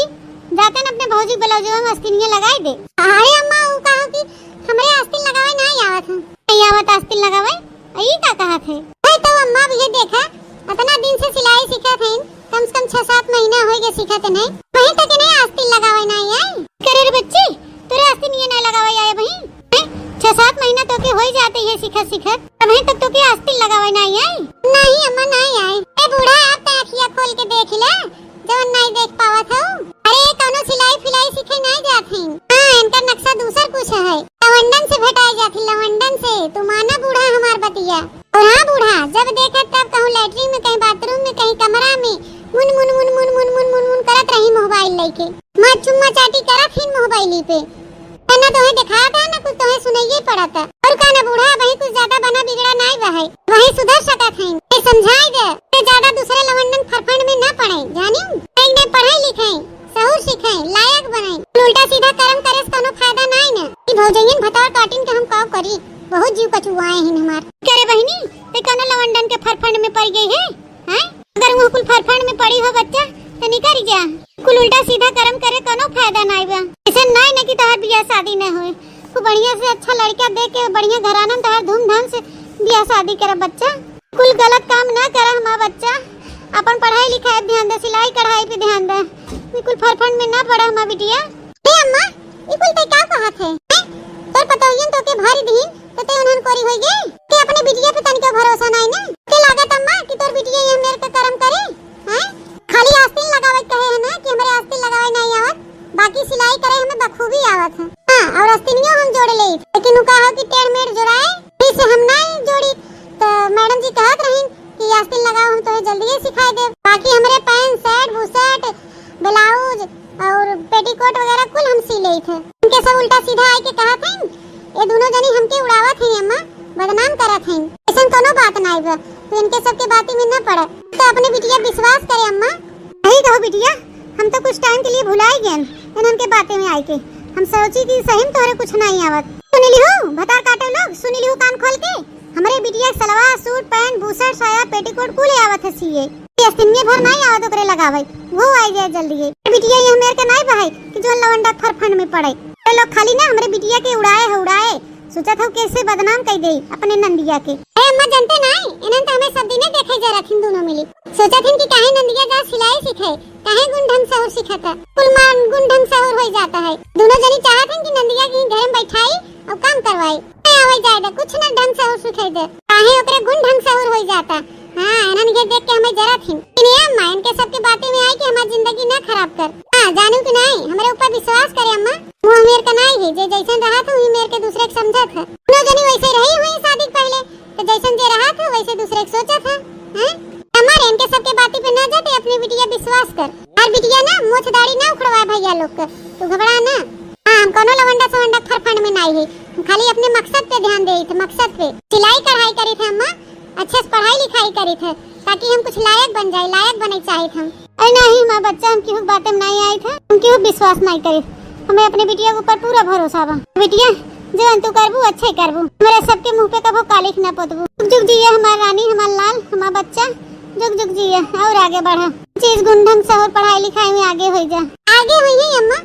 जाते न अपने भौजी ब्लाउजवा में आस्तीनिया लगाई दे। अरे अम्मा, उ कहा कि हमरे आस्तीन लगावे नाई आवत हूँ। नाई आवत आस्तीन लगावे? आ, ई का कहत है? भाई तो अम्मा, अब ये देखा, इतना दिन से सिलाई सीखत हईन, कम से कम छह सात महीना होई गए सीखत नहीं, वहीं तक नहीं आस्तीन लगावे नाई आई। करे रे बच्ची, तोरे आस्तीन ये नाई लगावे आए वहीं? हैं? छह सात महीना तो के होई जाते ये सीखत सीखत, अबहीं तक तो के आस्तीन लगावे नाई आई। नहीं अम्मा, नाई आई। ए बूढ़ा, आप तो अखिया खोल के देख ले, जवन नाई देख पावत हो। अरे, कौनो सिलाई फिलाई सीखे नाई जात हईन। हाँ, इनका नक्शा दूसर कुछ है। लवंडन से भेटाए जात ही, लवंडन से। तू माना बूढ़ा हमार बतिया। और हाँ बूढ़ा, जब देखत तब कहूँ लैट्रिन में, कहीं बाथरूम में, कहीं कमरा में, मुन, मुन, मुन करत रही मोबाइल लेके। माँ चुम्मा चाटी करत हिन मोबाइल पे। ना तोहे देखात है, ना कुछ तोहे सुनाइए पड़त है। और का ना बूढ़ा, वही कुछ ज्यादा बना बिगड़ा नाई बा है, वही सुधर सकत है। ये समझाई दे, ते ज्यादा दूसरे लवंडन फरफंड में ना पड़े, जानी? एक ने पढ़ाई लिखाई, सहूर सीखे, लायक बने। उल्टा सीधा करम करे से कोनो फायदा नाई ना। ई भौजैयन भतार काटिन के हम का करी, बहुत जीव कचुआए हिन हमार। क्या रे बहिनी, ते कोनो लवंडन के फरफंड में पड़ गई है? हैं? अगर वहाँ कुल फरफंड में पड़ी हो बच्चा, तो निकल जा। कुल उल्टा सीधा करम करे कोनो फायदा नाई बा। ऐसे नाई ना कि तोहार बियाह शादी ना होए। खूब बढ़िया से अच्छा लड़का देख के बढ़िया घराना में तोहार धूमधाम से बियाह शादी करे बच्चा। कुल गलत काम ना करे हमार बच्चा। अपन पढ़ाई लिखाई पे ध्यान दे, सिलाई कढ़ाई पे ध्यान दे। ये कुल फरफंड में ना पड़ा हमार बिटिया। ए अम्मा, ई कुल ते का कहत है? हैं? तोर पतोहियन तो के भरी दीन, तो ते उन्हन कोरी होई गे? ते अपने बिटिया पे तनिको भरोसा नाई ना? ते लागत अम्मा कि तोर बिटिया ये मेर के करम करे? हैं? खाली आस्तीन लगावे कहे है ना कि हमरे आस्तीन लगावे नाई आवत, बाकी सिलाई करे हमें बखूबी आवत है। हाँ, और आस्तीनियो हम जोड़ लेई, लेकिन उ कहा कि टेढ़ मेढ़ जोड़ाए, इसे हम नाई जोड़ी। तो मैडम जी कहत रही कि आस्तीन लगाओ, हम तोहे जल्दी ही सिखाई देब। बाकी हमरे पैंट, शर्ट, बुशर्ट, ब्लाउज और पेटीकोट वगैरह कुल हम सी लेई थे। इनके सब उल्टा सीधा आए के कहत हैं, "ये दोनों जनी हमके उड़ावत हैं अम्मा, बदनाम करत हैं। ऐसन कोनो बात नाई बा, तो इनके सबके बाती में न पड़े, तो अपने बिटिया विश्वास करे अम्मा।" सही कहो बिटिया, हम तो कुछ टाइम के लिए भुलाई गए इन्हन के बातें में आए के। हम सोची कि सही में तोहरे कुछ नाई आवत। सुन लिहू भतार काटे लोग, सुन लिहू कान खोल के। हमरे बिटिया के सलवार सूट, पैंट, बुशर्ट, साया, पेटीकोट कुल आवत है सिए। ये अस्तिनिये भर नाई आवत ओकरे लगावे, वो आई जाए जल्दी है। बिटिया ये हमें के नाई बहाई कि जोन लवंडा फरफंड में पड़े। ये लोग खाली ना हमरे बिटिया के उड़ाए है, उड़ाए। सोचत हूँ कैसे बदनाम कर दे अपने नंदिया के। अरे अम्मा जानते नाई, इन्हन तो हमें सब दिने देखे जा रखिन दोनों मिली। सोचत हिन कि काहे नंदिया जा सिलाई सीखे, काहे गुण ढंग सहूर सीखत है। कुल मान गुण ढंग सहूर हो जाता है। दोनों जनी चाहत हिन कि नंदिया के घर में बैठाई और काम करवाई। नहीं आवे जाए दे, कुछ ना ढंग सहूर सीखे दे। काहे हे ओकरे गुण ढंग सहूर होई जाता। हाँ, इन्हन के देख के हमें जरत हिन। लेकिन ए अम्मा, इनके सबके बातें में आई कि हमार जिंदगी ना खराब कर। हाँ, जानू कि नाई, हमरे ऊपर विश्वास करे अम्मा। मुँह मेर का नाई है, जे जैसन रहत है, वही मेर के दूसरे के समझत है। दोनों जनी वैसे रही हुई शादी के पहले, तो जैसन जे रहत है, वैसे दूसरे के सोचत है। हैं? अम्मा रे, इनके सबके बाती पे ना जा, ते अपनी बिटिया विश्वास कर। और बिटिया ना, मोछ दाढ़ी ना उखड़वाए भैया लोग के, तू घबरा ना। हाँ, हम कोनो लवंडा सवंडा फरफंड में नाई है, हम खाली अपने मकसद पे ध्यान देइत है, मकसद पे। सिलाई कढ़ाई करीत है अम्मा, अच्छे से पढ़ाई लिखाई करीत है, ताकि हम कुछ लायक बन जाए, लायक बने चाहित हम। अरे नहीं, हमार बच्चा, हम केहू के बातें में नाई आइत है, हम केहू पे विश्वास नाई करीत। हमें अपने बिटिया के ऊपर पूरा भरोसा बा। बिटिया, जवन तू करबू, अच्छे करबू। हमरे सबके मुँह पे कबो कालिख ना पोतबू। जुग जुग जिया हमार रानी, हमार लाल, हमार बच्चा, जुग जुग जिया और आगे बढ़ा। चीज गुण ढंग सहूर पढ़ाई लिखाई में आगे होई जा। आगे होई है अम्मा,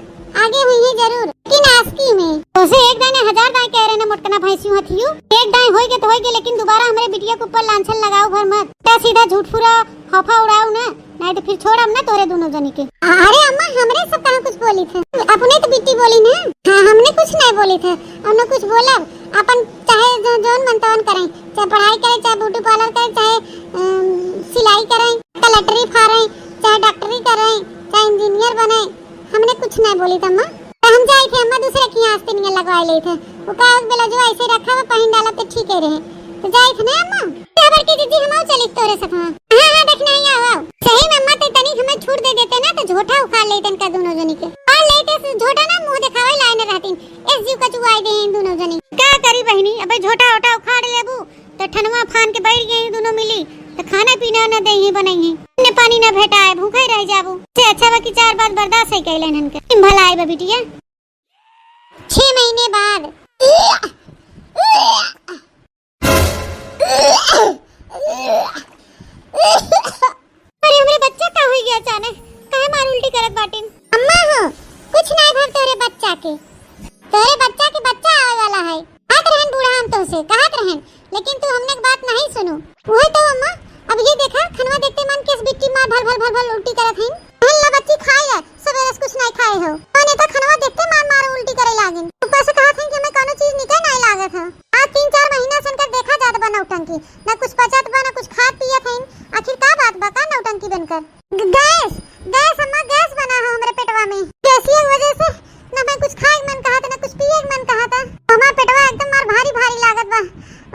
आगे होई है जरूर, लेकिन आसकी में। तोसे एक दाने हजार दाए कह रहे ना मोटकना भैंसियों हथियू। एक दाए होई गे तो होई गे, लेकिन दोबारा हमरे बिटिया के ऊपर लांछन लगाओ भर मत। उल्टा सीधा झूठ फूरा हौफा उड़ाओ ना, नाई तो फिर छोड़ब ना तोहरे दोनों जनी के। अरे अम्मा, हमरे सब कहाँ कुछ बोली थे, अपने तो बिट्टी बोली ना। हाँ, हमने कुछ नहीं बोली थे, हमने कुछ बोलब। अपन चाहे जो, जौन मन तवन करें, चाहे पढ़ाई करें, चाहे ब्यूटी पार्लर करें, चाहे, अम, सिलाई करें, कलेक्टरी फारें, चाहे डॉक्टरी करें, चाहे इंजीनियर बने, हमने कुछ नहीं बोली थे अम्मा। तो हम जाई थे अम्मा, दूसरे की यहाँ आस्तीन लगवाए ले थे। वो का ब्लाउजवा ऐसे रखा हुआ, पहन डाला तो ठीक है रहे। तो जाई थे ना अम्मा। तो बड़की जीजी, हम आओ चली तोरे साथ में। हाँ, हाँ, देखना ही आओ, आओ। सही में अम्मा, ते तनी हमें छूट दे देते ना, तो झोटा उखाड़ लेते इनका दोनों जनी के। और लेते से झोटा ना मुँह दिखावे लाए न रहतीन। इस जीव का चुआई दे इन दोनों जनी। का करी बहिनी, अबे झोटा ओटा उखाड़ लेबू, तो ठनवा फान के बैठ गई दोनों मिली, तो खाना पीना न दे ही बनई ही। ने पानी न भेटाए, भूखे रह जाबू। से अच्छा बा कि चार बात बर्दाश्त है कैले इनके। भला आए बा बिटिया। छह महीने बाद। अरे हमरे बच्चा का होई गया अचानक? काहे मार उल्टी करत बाटिन? अम्मा हो, कुछ नाय भव तोहरे बच्चा के। तोहरे बच्चा के बच्चा आवे वाला है। कहत रहन बूढ़ा हम तोहसे, कहत रहन, लेकिन तू हमने के बात नहीं सुनू। वही तो अम्मा, अब ये देखा, खनवा देखते मन केस बिट्टी मार भल भल भल भल उल्टी करत हईन। हल्ला बच्ची खाए ला, सबेरे से कुछ नहीं खाए हो। मैंने तो खनवा देखते मार मार उल्टी करे लागिन। ऊपर से कहत हईन कि हमें कोनो चीज निके नहीं लागत हो। आज तीन चार महीना से इनकर देखा जात बा नौटंकी। ना कुछ पचत बा, ना कुछ खात पियत हईन। आखिर का बात बा, का नौटंकी बनकर? ग-, गैस, गैस अम्मा, गैस बना हो हमरे पेटवा में। गैसिया की वजह से ना मैं कुछ खाए के मन कहा था, ना कुछ पिए के मन कहा था। हमार पेटवा एकदम मार भारी भारी लागत बा,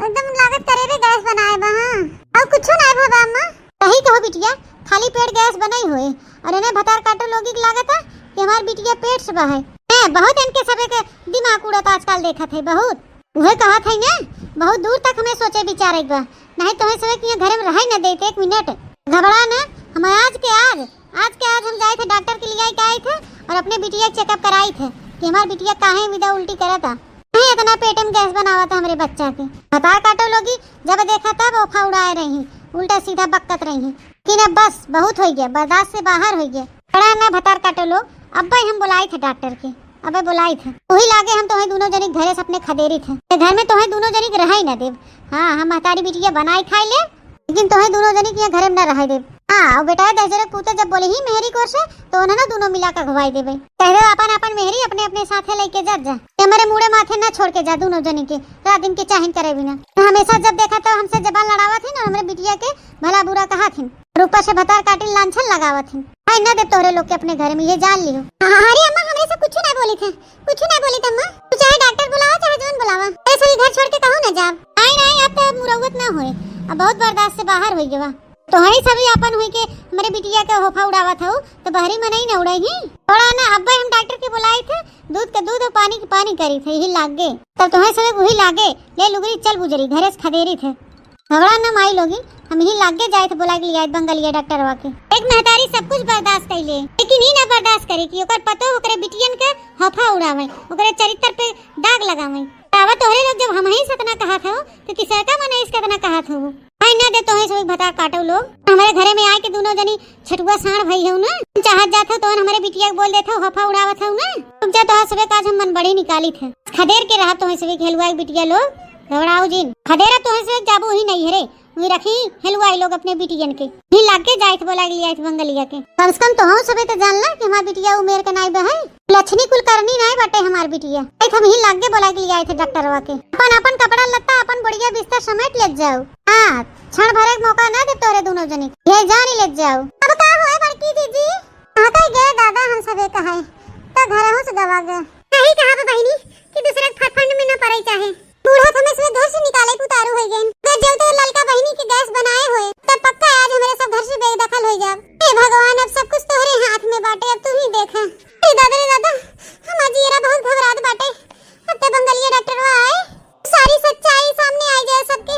एकदम लागत करे रे गैस बनाए बा। हाँ, और कुछ ना भवा अम्मा। सही कहो बिटिया, खाली पेट गैस बनई होए। और इन्हें भतार काटो लोगी के लागत है कि हमार बिटिया पेट से बा है। हैं, बहुत इनके सबे के दिमाग उड़त आजकल देखत है, बहुत। उहे कहत है ना, बहुत दूर तक हमें सोचे विचारे के बा, नहीं तो हमें सबे के यहाँ घरे में रहे न देते एक मिनट। घबरा न, हम आज के आज, आज के आज हम जाए थे डॉक्टर के लिए आए के आए थे और अपने बिटिया के चेकअप कराई थे कि हमार बिटिया काहे विदा उल्टी करत आ, काहे इतना पेट में गैस बनावत है हमरे बच्चा के। भतार काटो लोगी, जब देखा तब ओफा उड़ाए रही, उल्टा सीधा बकत रही। लेकिन अब बस, बहुत हो गया, बर्दाश्त से बाहर हो गया। बड़ा ना भतार काटो लोग, अब्बे हम बुलाई थे डॉक्टर के, अब्बे बुलाई थे। वही लागे हम तोहे दोनों जनी घरे से अपने खदेरी थे। ये घर में तोहे दोनों जनी के रहा ही ना देब। हाँ, हम महतारी बिटिया बनाई खाई ले, लेकिन तोहे दोनों जनी के यहाँ घरे में ना रहा देब। हाँ, और बेटा दहजरे पूते जब बोले ही मेहरी कोर से, तो उन्हें ना दोनों मिला के घुवाई देबे। कह दे अपन अपन मेहरी अपने अपने साथे लेके जब जा। ये हमारे मुड़े माथे ना छोड़ के जा दोनों जनी के, रात दिन के चाहिन करे बिना। हमेशा जब देखा तो हमसे जबान लड़ावत ही ना, हमरे बिटिया के भला बुरा कहा थिन, और ऊपर से भतार काटिल लांछन लगावत थिन। आई ना दे तोहरे लोग के अपने घर में, ये जान लियो। अरे अम्मा, हमरे से कुछ ना बोली थे, कुछ ना बोली थे अम्मा। तू चाहे डॉक्टर बुलावा, चाहे जौन बुलावा, ऐसे ही घर छोड़ के कहूँ ना जाब। आई नहीं, अब तो मुरौवत ना होए, अब बहुत बर्दाश्त से बाहर हो गवा। तोहरे सभी अपन हुई के हमरे बिटिया के होफा उड़ावत हो, तो बहरी मनई न उड़ई ही। थोड़ा ना अब्बे हम डॉक्टर के बुलाई थे, दूध के दूध और पानी के पानी करी थे, यही लाग गे। तब तोहरे सभी वही लागे, ले लुगरी चल बुजरी, घरे से खदेरी थे। घबरा न माई लोगी, हम ही लागे जाए थे बोला के लिया बंगलिया डॉक्टरवा के। एक महतारी सब कुछ बर्दाश्त कर ले, लेकिन ही ना बर्दाश्त करे कि ओकर पतो ओकरे बिटियन के हफा उड़ावे, ओकरे चरित्र पे दाग लगावे। तावा तोहरे लोग जब हम ही सतना कहा था, तो तीसरा का मन इस कतना कहा था? आई ना दे तोहे सब भतार काटो लोग। हमारे घरे में आए के दोनों जनी छटुआ साँड़ भई हो ना, चाहत जात हो तो हमारे बिटिया के बोल देत हो, हफा उड़ावत हो ना। रुक जा, तोहर सबे काज हम मन बड़ी निकाली थे। खदेर के रहा तोहे सबे के हलुआ के बिटिया लोग, घबराओ जिन। खदेरा तोहे सबे जाबू ही नहीं हरे, वही रखी हलुआ लोग अपने बिटियन के। ही लाग के जाए थे बोला के लिया थे बंगलिया के। कम से कम तोहू सबे तो जान ला कि हमार बिटिया उमेर के नाई बहन, लक्षणी कुल करनी नाई बाटे हमार बिटिया। आई हम ही लाग के बोला के लिया थे डॉक्टरवा के। अपन अपन कपड़ा लत्ता, अपन बढ़िया बिस्तर समेट ले जाओ। हाँ, क्षण भर एक मौका ना दे तोरे दोनों जनी। ये जान ही ले जाओ। अब का होए बड़की जीजी? हाँ, तो गए दादा हम सबे कहे, तो घरहू से गवा गए। यही कहा बा बहिनी कि दूसरे के फंड में न पड़े चाहे। बूढ़ा तो हमें से घर से निकाले के उतारू हो गए। अगर जब तो ललका बहिनी के गैस बनाए होए, तब पक्का आज हमारे सब घर से बेदखल हो जाब। हे भगवान, अब सब कुछ तोहरे हाथ में बाटे, अब तू ही देख। अरे दादा रे दादा, हमार जियरा बहुत घबरात बाटे। अब तो बंगलिया डॉक्टरवा आए, सारी सच्चाई सामने आ जाए सबके।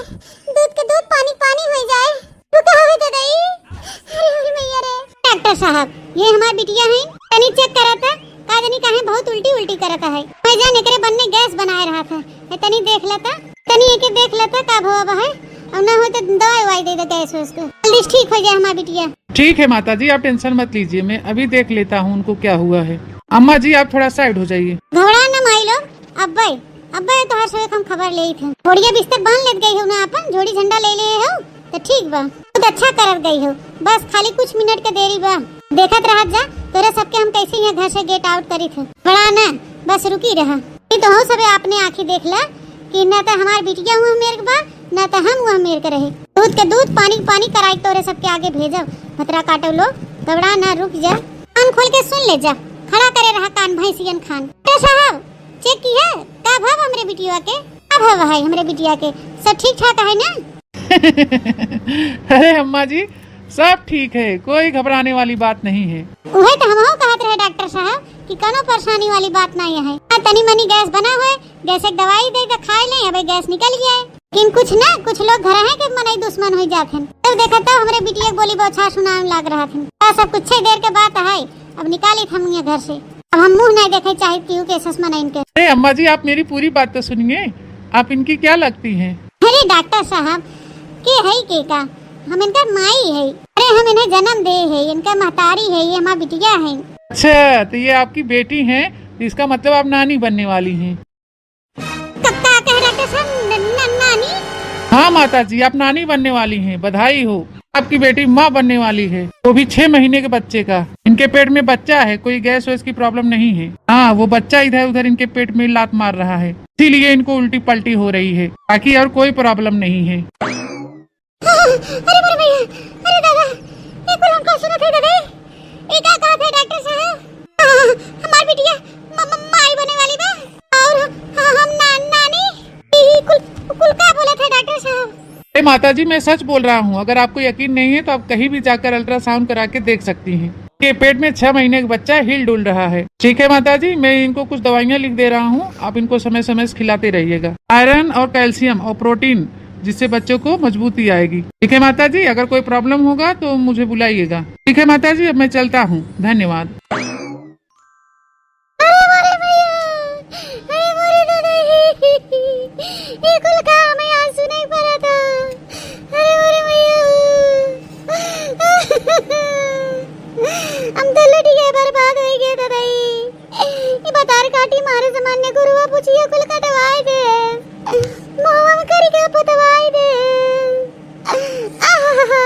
दूध के दूध, पानी पानी हो जाए। रुका हो ददई। अरे, अरे मैया रे। डॉक्टर साहब, ये हमार बिटिया है, तनी चेक करत है, का जानी काहे बहुत उल्टी उल्टी करत है। मैं जान एकरे बन्ने गैस बनाए रहा था, ये तनी देख लेता, तनी एके देख लेता का भवा बा है, और ना हो तो दवाई ववाई दे दे गैस वैस को, जल्दी ठीक हो जाए हमार बिटिया। ठीक है माता जी, आप टेंशन मत लीजिए, मैं अभी देख लेता हूँ उनको क्या हुआ है। अम्मा जी, आप थोड़ा साइड हो जाइए। घबरा न माई लोग, अब्बे, अब्बे तोहार से हम खबर लेई थे। बोरिया बिस्तर बांध लेत गई हो ना, अपन झोड़ी झंडा ले ले हो, तो ठीक बा, बहुत अच्छा करत गई हो। बस खाली कुछ मिनट के देरी बा, देखत रहत जा, तोरे सबके हम कैसे यहाँ घर से गेट आउट करी थे। घबरा न, बस रुकी रहा। ये तो हो सबे अपने आँखी देख ला कि ना तो हमार बिटिया हुआ मेर के बा, ना तो हम हुआ मेर के रहे। दूध के दूध, पानी के पानी कराई तोरे सबके आगे भेजब। भतरा काटो लोग, घबरा ना, रुक जा, कान खोल के सुन ले जा, खड़ा करे रहा कान भैंसियन खान। डॉक्टर साहब, चेक किया का भव हमरे बिटिया के? का भव है हमरे बिटिया के? सब ठीक ठाक है ना? अरे अम्मा जी, सब ठीक है, कोई घबराने वाली बात नहीं है। उहे तो हमहू कहत रहे डॉक्टर साहब कि कोनो परेशानी वाली बात नहीं है। हाँ, तनी मनी गैस बना है, गैस एक दवाई दे तो खाए ले, अबे गैस निकल गया है। लेकिन कुछ ना, कुछ लोग घर है के मनई दुश्मन हो जात हैं। तब देखा तो हमरे बिटिया के बोली बौछार सुनावे लाग रहा था। आ सब कुछ देर के बात है, अब निकाली हम ये घर से। अब हम मुंह नहीं देखे चाहित केहू के सस मनइन के। अरे अम्मा जी, आप मेरी पूरी बात तो सुनिए, आप इनकी क्या लगती हैं? अरे डॉक्टर साहब, के है के का? हम इनकर माई है। अरे हम इन्हें जन्म दे है, इनकर महतारी है, ये हमार बिटिया है। अच्छा, तो ये आपकी बेटी हैं, तो इसका मतलब आप नानी बनने वाली हैं। क-, का कह रहे थे सर? न-, न-, नानी? हाँ माता जी, आप नानी बनने वाली हैं, बधाई हो। आपकी बेटी माँ बनने वाली है, वो भी छह महीने के बच्चे का। इनके पेट में बच्चा है, कोई गैस वैस की प्रॉब्लम नहीं है। हाँ, वो बच्चा इधर उधर इनके पेट में लात मार रहा है, इसीलिए इनको उल्टी पल्टी हो रही है, बाकी और कोई प्रॉब्लम नहीं है। अरे, अरे भैया, अरे दादा, ये कुल हमका सुनत है दादा। ये का कहत है डॉक्टर साहब? हाँ, हमार बिटिया म-, म-, माई बने वाली बा और ह-, हम ना-, नानी। ये कुल, कुल का बोलत है डॉक्टर साहब? अरे माता जी, मैं सच बोल रहा हूँ, अगर आपको यकीन नहीं है तो आप कहीं भी जाकर अल्ट्रासाउंड करा के देख सकती हैं। ये पेट में छह महीने का बच्चा हिल डुल रहा है। ठीक है माता जी, मैं इनको कुछ दवाइयाँ लिख दे रहा हूँ, आप इनको समय समय से खिलाते रहिएगा। आयरन और कैल्शियम और प्रोटीन, जिससे बच्चों को मजबूती आएगी। ठीक है माता जी, अगर कोई प्रॉब्लम होगा तो मुझे बुलाइएगा। ठीक है माता जी, अब मैं चलता हूँ, धन्यवाद। अरे मोरे भैया, अरे मोरे दादा, ये कुल का हमें आज सुनाई पड़ा था। अरे मोरे भैया, हम तो लुट गए, बर्बाद हो गए दादा। ई बतार काटी मारे सामान्य गुरुआ पुछिया कुल कटवाई दे, मोहवा में करी का पुतवाई दे। आहा,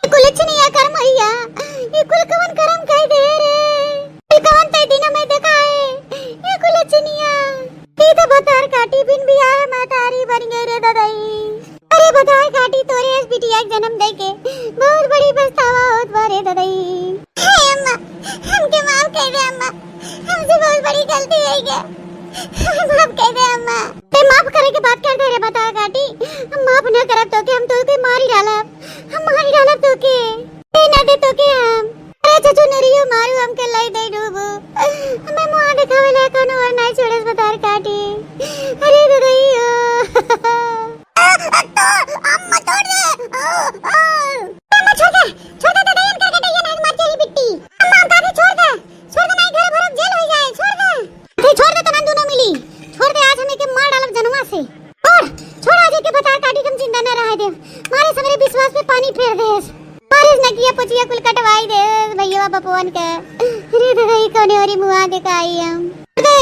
ई कुल चिनिया कर मैया, ई कुल कवन करम कह दे रे। ई कवन तै दिन में देखाए, ई कुल चिनिया। ई तो बतार काटी बिन बियाह महतारी बन गई रे ददई। अरे बतार काटी, तोरे एस बिटिया के जन्म दे के बहुत बड़ी पछतावा होत बा रे ददई। हे अम्मा, हमके माफ कर दे अम्मा, हमसे बहुत बड़ी गलती हो गया, हमें माफ कर दे अम्मा। ते माफ करे के बात कर दे रे बतार काटी, हम माफ ना करब तोके, हम तोके मारी डालब, हम मारी डालब तोके, ए ना दे तोके हम। अरे चचू नरियो मारू हमके लाई दे डूबू, हमें मुआ दिखावे ला कोनो और नहीं छोड़े बतार काटी। अरे ददई ओ। आ, आ, तो, अम्मा छोड़ दे। आ, आ। अम्मा छोड़ दे, छोड़ दे, दादा, इनका कटे, ये नाक मार के ही बिट्टी। अम्मा, हम कहा थे छोड़ दे, छोड़ दे, नहीं घर भरत जेल हो जाए, छोड़ दे। अरे छोड़ दे, तमन दोनों मिली, छोड़ दे, आज हम एके मार डालब जनवा से। छोड़, छोड़, आज एके बतार काटी के हम जिंदा न रहे दे। मारे हमरे विश्वास पे पानी फेर दे। मारे न किया पचिया कुल कटवाई दे, भैया बपुअन के। अरे दादा, ई कौने ओरी मुआ देखाई हम। छोड़ दे,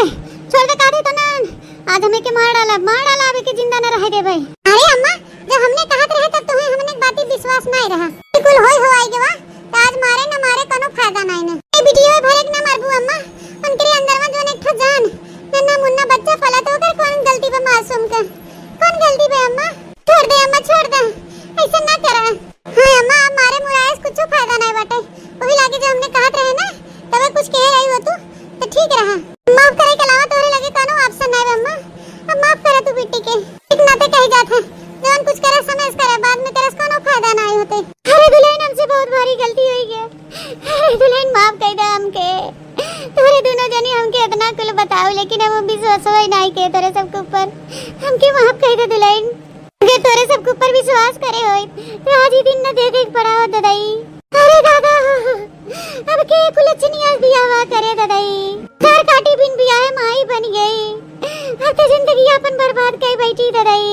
छोड़ दे, कहा थे तमन। आज हम एके मार डालब, मार डालब, एके जिंदा न रहे देबे। अरे अम्मा, जब हमने कहत रहे तब तुम्हें हमने बाती विश्वास नहीं रहा। ई कुल होई हो आई गवा, तो आज मारे न मारे कोनो फायदा नहीं ने। ए बिटिया भरे के न मारबू अम्मा, उनके अंदर में जोन एक ठो जान, नन्ना मुन्ना बच्चा पलत ओकर कौन गलती बा मासूम के? कौन गलती बा अम्मा? छोड़ दे अम्मा, बहुत भारी गलती होइ गए। अरे दुल्हन, माफ कइ दे हमके। तोरे दुनो जनी हमके इतना कुल बताओ, लेकिन हम विश्वास ही नहीं के तोरे सबके ऊपर। हमके माफ कइ दे दुल्हन। अगर तोरे सबके ऊपर विश्वास करे होई, तो आज ही दिन न देखे के पड़ा हो ददाई। अरे दादा, अब के कुलच्छनी आज बियाह करे ददाई। तार काटी बिन बियाह माई बन गई। अब तो जिंदगी अपन बर्बाद कर बैठी ददाई।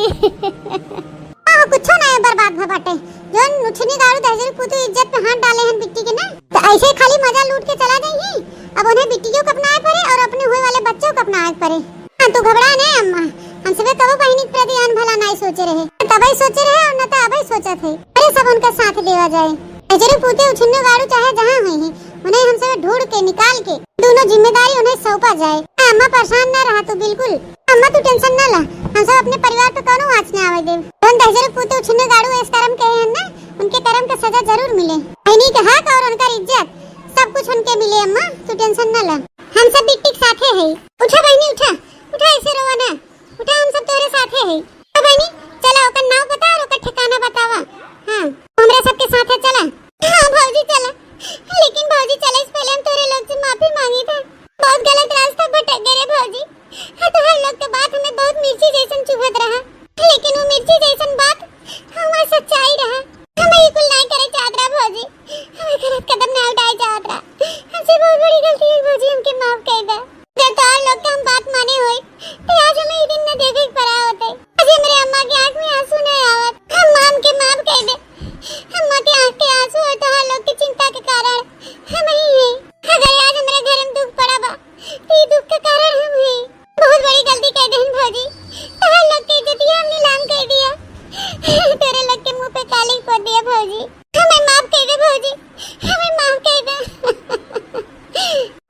आहो, कुछो ना बर्बाद भ बाटे। जौन उछिन्नी गाड़ू दहिजरू पूतू इज्जत पे हाथ डाले हन बिट्टी के ना, तो ऐसे खाली मजा लूट के चला जाइए। अब उन्हें बिट्टियों को अपनाए पड़े और अपने हुए वाले बच्चों को अपनाए पड़े। हाँ, तू घबरा नहीं अम्मा, हम सबे कबो बहिनी के प्रति अनभला नहीं सोचे रहे, तबे सोचे रहे और न तो अबे सोचत है। अरे सब उनका साथ देवा जाए। दहिजरू पूते उछिन्नी गाड़ू चाहे जहाँ हुई है, उन्हें हम सबे ढूंढ के निकाल के दोनों जिम्मेदारी उन्हें सौंपा जाए। हाँ, अम्मा परेशान ना रहा तू बिल्कुल। अम्मा तू टेंशन ना ला, हम सब अपने परिवार पे कौनो आँच ना आवे देब। जौन दहिजरू पूते उछिन्नी गाड़ू इस कर्म के हैं ना, उनके कर्म का सजा जरूर मिले। बहिनी के हक और उनकर इज्जत सब कुछ उनके मिले अम्मा, तू टेंशन ना ला। हम सब बिट्टी के साथे है। उठा बहिनी उठा, उठा ऐसे रोवा ना, उठा हम सब तोरे साथे है। तो बहिनी चला ओकर नाव बता और ओकर ठिकाना बतावा। हाँ, हमरा सबके साथे चला। हाँ भौजी चला, लेकिन भौजी चले से पहले हम तोरे लोग से माफी मांगी था। बहुत गलत रास्ता भटक गए रे भौजी। हाँ, तोहार लोग के बात हमें बहुत मिर्ची जैसन चुभत रहा, लेकिन वो मिर्ची जैसन बात हमार सच्चाई रहा। हम ई कुल नाई करे चाहत रहा भौजी, हमें गलत कदम ना उठाए चाहत रहा। हमसे बहुत बड़ी गलती है भौजी, हमके माफ कर दे। अगर तोहार लोग के हम बात माने होई, तो आज हमें ई दिन न देखे के पड़ा होते। आज हमरे अम्मा के आँख में आंसू नहीं आवत। हम माम के माफ कर दे। अम्मा के आँख के आंसू और तोहार लोग के चिंता के कारण हम ही हैं। अगर आज हमरे घर में दुख पड़ा बा, तो ई दुख के कारण हम हैं। बहुत बड़ी गलती कर देहन भौजी, तोहर लोग के इज्जतिया हम नीलाम कर दिया, तोरे लोग के मुंह पे काली पोत दिया भौजी, हमें माफ कर दे भौजी, हमें माफ कर दे।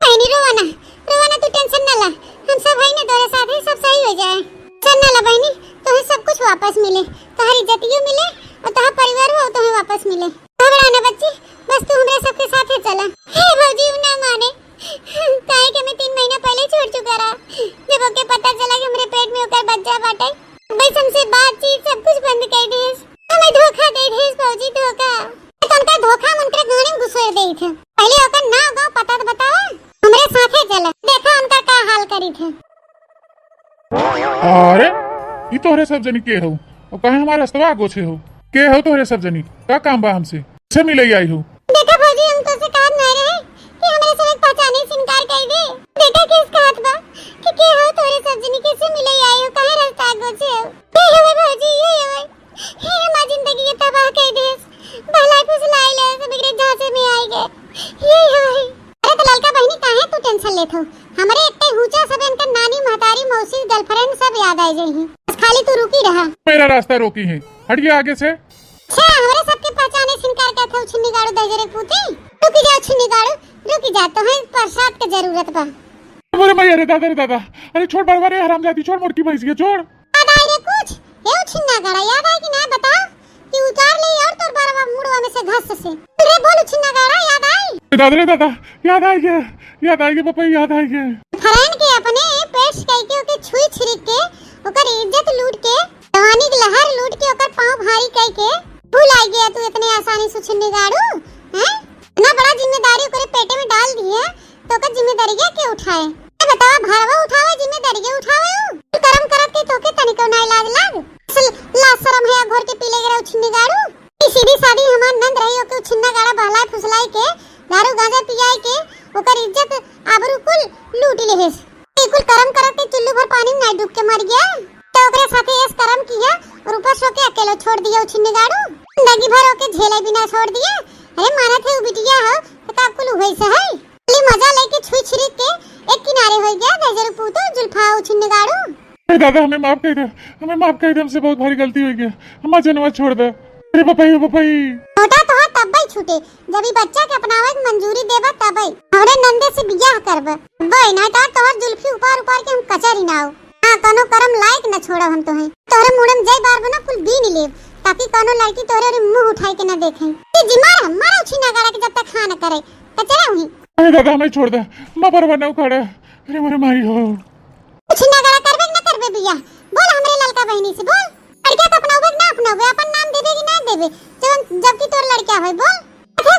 बहिनी रोवा ना, रोवा ना, तू टेंशन ना ला, हम सब है ना तोरे साथ ही, सब सही हो जाए। टेंशन ना ला बहिनी, तुम्हें सब कुछ वापस मिले, तोहर इज्जतियों मिले और तोहर परिवार हो तुम्हें वापस मिले। घबरा ना बच्ची, बस तू हमरे सबके साथे चला। हे भौजी, उ ना माने, काहे कि हमें तीन महीना पहले छोड़ चुका रहा, जब ओके पता चला कि हमरे पेट में ओकर बच्चा बाटे। बस हमसे बातचीत सब कुछ बंद कर दिस, हमें धोखा दे दिस भौजी, धोखा। तो उनका धोखा हम उनके गाड़ी में घुसेड़ दे थे। पहले ओकर नाव गाँव पता तो बतावा, हमरे साथे चला, देखा उनका का हाल करी थे। अरे, ई तोहरे सब जनी के हो? और काहे हमारे रस्तवा गोछे हो? के हो तोहरे सब जनी? का काम बा हमसे? से मिले आई हो? देखा भौजी, हम तोसे कहत नहीं रहे कि हमरे सब एक पहचाने से इनकार कर दे। देखा केस कहत बा कि के हो तोहरे सब जनी, के से मिले आई हो, काहे रस्ता गोछे हो? ये हवे भौजी, ये हवे। हे हमार जिंदगी के तबाह कर देस। बहलाई फुसलाई ले, सब एकरे झांसे में आई गए। ये हवे। अरे तो ललका बहिनी, काहे तू टेंशन लेत हो? हमरे इतने हुचा सब इनकर नानी, महतारी, मौसी, गर्लफ्रेंड सब याद आ जाई हैं। बस खाली तू रुकी रहा। मेरा रास्ता रोकी है, हटिए आगे से। अच्छा, हमरे सबके पहचाने से इनकार करत हो, छिन्नी गाड़ू दहिजरे पूती। रुकी जाओ छिन्नी गाड़ू, रुकी जा, तोहे प्रसाद के जरूरत बा। अरे मैया रे दादा रे दादा, अरे छोड़ बरवा रे हरामजादी, छोड़ मोटकी भैंस के, छोड़। याद आई रे कुछ? ए छिन्ना गाड़ा, याद आई कि ना, बताओ। कि उतार ले और तोर बरवा मुड़वा में से घास से। रे बोल छिन्ना गाड़ा, याद आई? ए दादा रे दादा, याद आई गया, याद आई गया पापा, याद आई गया। फरहान के अपने पेट से कह के ओके छुई छिरिक के, ओकर इज्जत लूट के, जवानी के लहर लूट के, ओकर पाँव भारी कह के, भुलाई गया तू इतने आसानी से छिन्नी गाड़ू, हैं? इतना बड़ा जिम्मेदारी ओकरे पेटे में डाल दिए, तो ओकर जिम्मेदारिया के उठाए? ए बतावा, भारवा उठावे, जिम्मेदारिया उठावे उ? करम करत के तोके तनिको नाई लाज लाग? असल लाज शरम है, घोर के पी ले गए छिन्नी गाड़ू। ई सीधी सादी हमार नंद रही, ओके छिन्ना गाड़ा बहलाए फुसलाई के, दारू गांजा पियाई के, ओकर इज्जत आबरू कुल लूट लेहेस। ई कुल करम करत के चुल्लू भर पानी में नाई डूब के मर गया। तो ओकरे साथे एस करम किया और ऊपर से ओके अकेलो छोड़ दिया उ छिन्नी गाड़ू। जिंदगी भर ओके झेले बिना छोड़ दिया। अरे मानत है उ बिटिया हो, तो का कुल हुए से है? खाली मजा लेके छुई छिरिक के एक किनारे हो गया, दहिजरू पूतो जुल्फा उ छिन्नी गाड़ू। ए दादा, हमें माफ कर दे, हमें माफ कर दे, हमसे बहुत भारी गलती हो गया, हमारा जनवा छोड़ दे। अरे बपई, बपई। छोटा तो है तब ही छूटे, जब ई बच्चा के अपनावे के मंजूरी देबा तबे। हमरे नंदे से बियाह करबा तबे, नहीं तो तोहर जुल्फी उपार उपार के हम कचर ही ना हो। हाँ, कोनो करम लायक न छोड़ब हम तोहे। तोहरे मुड़े में जय बार बना कुल बीन लेब, ताकि कोनो लड़की तोहरे ओरे मुंह उठाई के न देखे। ये जिम्मा रह, मारा उछिन्ना गाड़ा के जब तक हाँ न करे, कचरा हुई। अरे दादा, हमें छोड़ दे, मैं परवा न उखाड़े। अरे मोरे माई हो। उछिन्ना गाड़ा करबे कि ना करबे बियाह? बोल हमरे ललका बहिनी से, बोल। लड़का के अपनावे कि ना अपनावे, अपन नाम देबे कि ना देबे, जब, जबकि तोर लड़का होय, बोल। अरे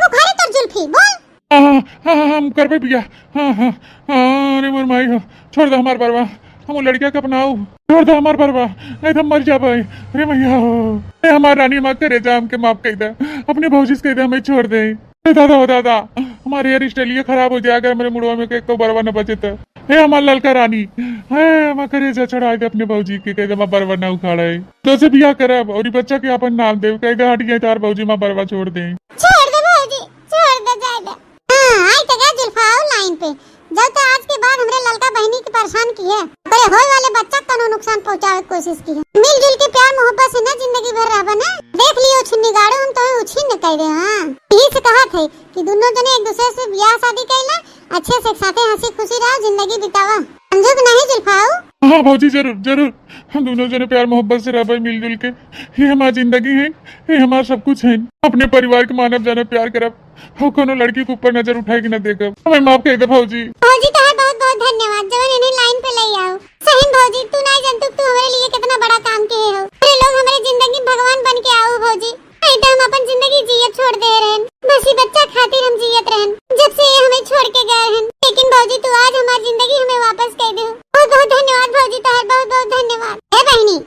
हाँ, हाँ, हम करबे बियाह। हाँ, हाँ, हाँ, अरे मोर माई हो, छोड़ दे हमार बरवा, हम उ लड़किया के अपनाऊ, छोड़ दे हमार बरवा, नहीं तो हम मर जाबे। अरे मैया हो, ए हमार रानी, हमार करेजा, हमके माफ कइ दे, अपने भौजी से कइ दे, हमें छोड़ दे। ए दादा हो दादा, हमार हेयर स्टाइल ये खराब हो जाए अगर मेरे मुड़वा में के एको बरवा न बचे तो। ए हमार ललका रानी, ए हमार करेजा, छोड़ा दे अपने भौजी के, कइ दे हमार बरवा न उखाड़े। तो से बियाह करब और ई बच्चा के अपन नाम देब, कइ दे हट गए तार भौजी, हमार बरवा छोड़ दे। छोड़ दे भौजी, छोड़ दे, जाए दे। हाँ, आई तो गया जुल्फाओ लाइन पे। जब तो आज के बाद हमरे ललका बहिनी के परेशान किहे। अरे होए वाले बच्चा के कौनो नुकसान पहुँचावे के कोशिश किहे। मिलजुल के प्यार मोहब्बत से ना जिंदगी भर रहबा ना। देख लियो छुन्नी गाड़ो, हम तोहे उछिन्न कइ दे। हाँ, यही से कहत है कि दुनो जने एक दूसरे से बियाह शादी कइला, अच्छे से एक साथे हंसी खुशी रहो, जिंदगी बितावा। समझो कि नहीं जुल्फाओ? हाँ भौजी, जरूर, जरूर। हम दुनो जने प्यार मोहब्बत से रहबे मिलजुल के। ये हमार जिंदगी है, ये हमार सब कुछ है। अपने परिवार के मानब जानब, प्यार करब, और कोनो लड़की के ऊपर नजर उठाए के न देखब। हमें माफ कइ दे भौजी। भौजी तोहार बहुत बहुत धन्यवाद, जवन इन्हें लाइन पे ले आओ। सही में भौजी, तू नहीं जानतू, तू हमारे लिए कितना बड़ा काम किहे हो। अरे लोग हमारे जिंदगी में भगवान बन के आओ भौजी, नहीं तो हम अपन जिंदगी जियत छोड़ दे रहन। बस ये बच्चा खातिर हम जियत रहन, जब से ये हमें छोड़ के गए रहन। लेकिन भौजी तू आज हमार जिंदगी हमें वापस कइ दे। बहुत बहुत धन्यवाद भौजी तोहार, बहुत बहुत धन्यवाद। हे बहिनी,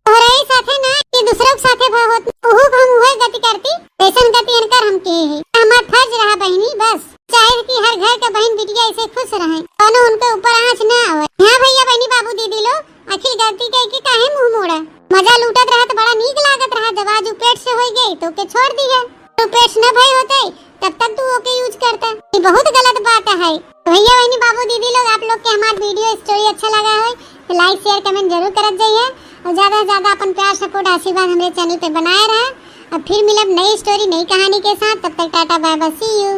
तोहरे ही साथे ना, ये दूसरों के साथे भा होत, ओहू को हम उहे गति करती, जैसन गति इनकर हम किहे ही। हमार फर्ज रहा बहिनी, बस। चाहे कि हर घर के बहिन बिटिया ऐसे खुश रहे, कौनो उनके ऊपर आँच ना आवे। हाँ भैया, बहिनी, बाबू, दीदी लोग, आखिर गलती कइ के काहे मुंह मोड़ा? मजा लूटत रहा तो बड़ा नीक लागत रहा, जब आज उ पेट से होइ गई तो ओके छोड़ दिहे। तो पेट से न भई होते, तब तक तू ओके यूज करता। ये बहुत गलत बात है। भैया, बहिनी, बाबू, दीदी लोग, आप लोग के हमार वीडियो स्टोरी अच्छा लगा हो तो लाइक, शेयर, कमेंट जरूर करत जाइए और ज्यादा से ज्यादा अपन प्यार, सपोर्ट, आशीर्वाद हमरे चैनल पे बनाए रहे। अब फिर मिलब नई स्टोरी, नई कहानी के साथ। तब तक टाटा, बाय बाय, सी यू।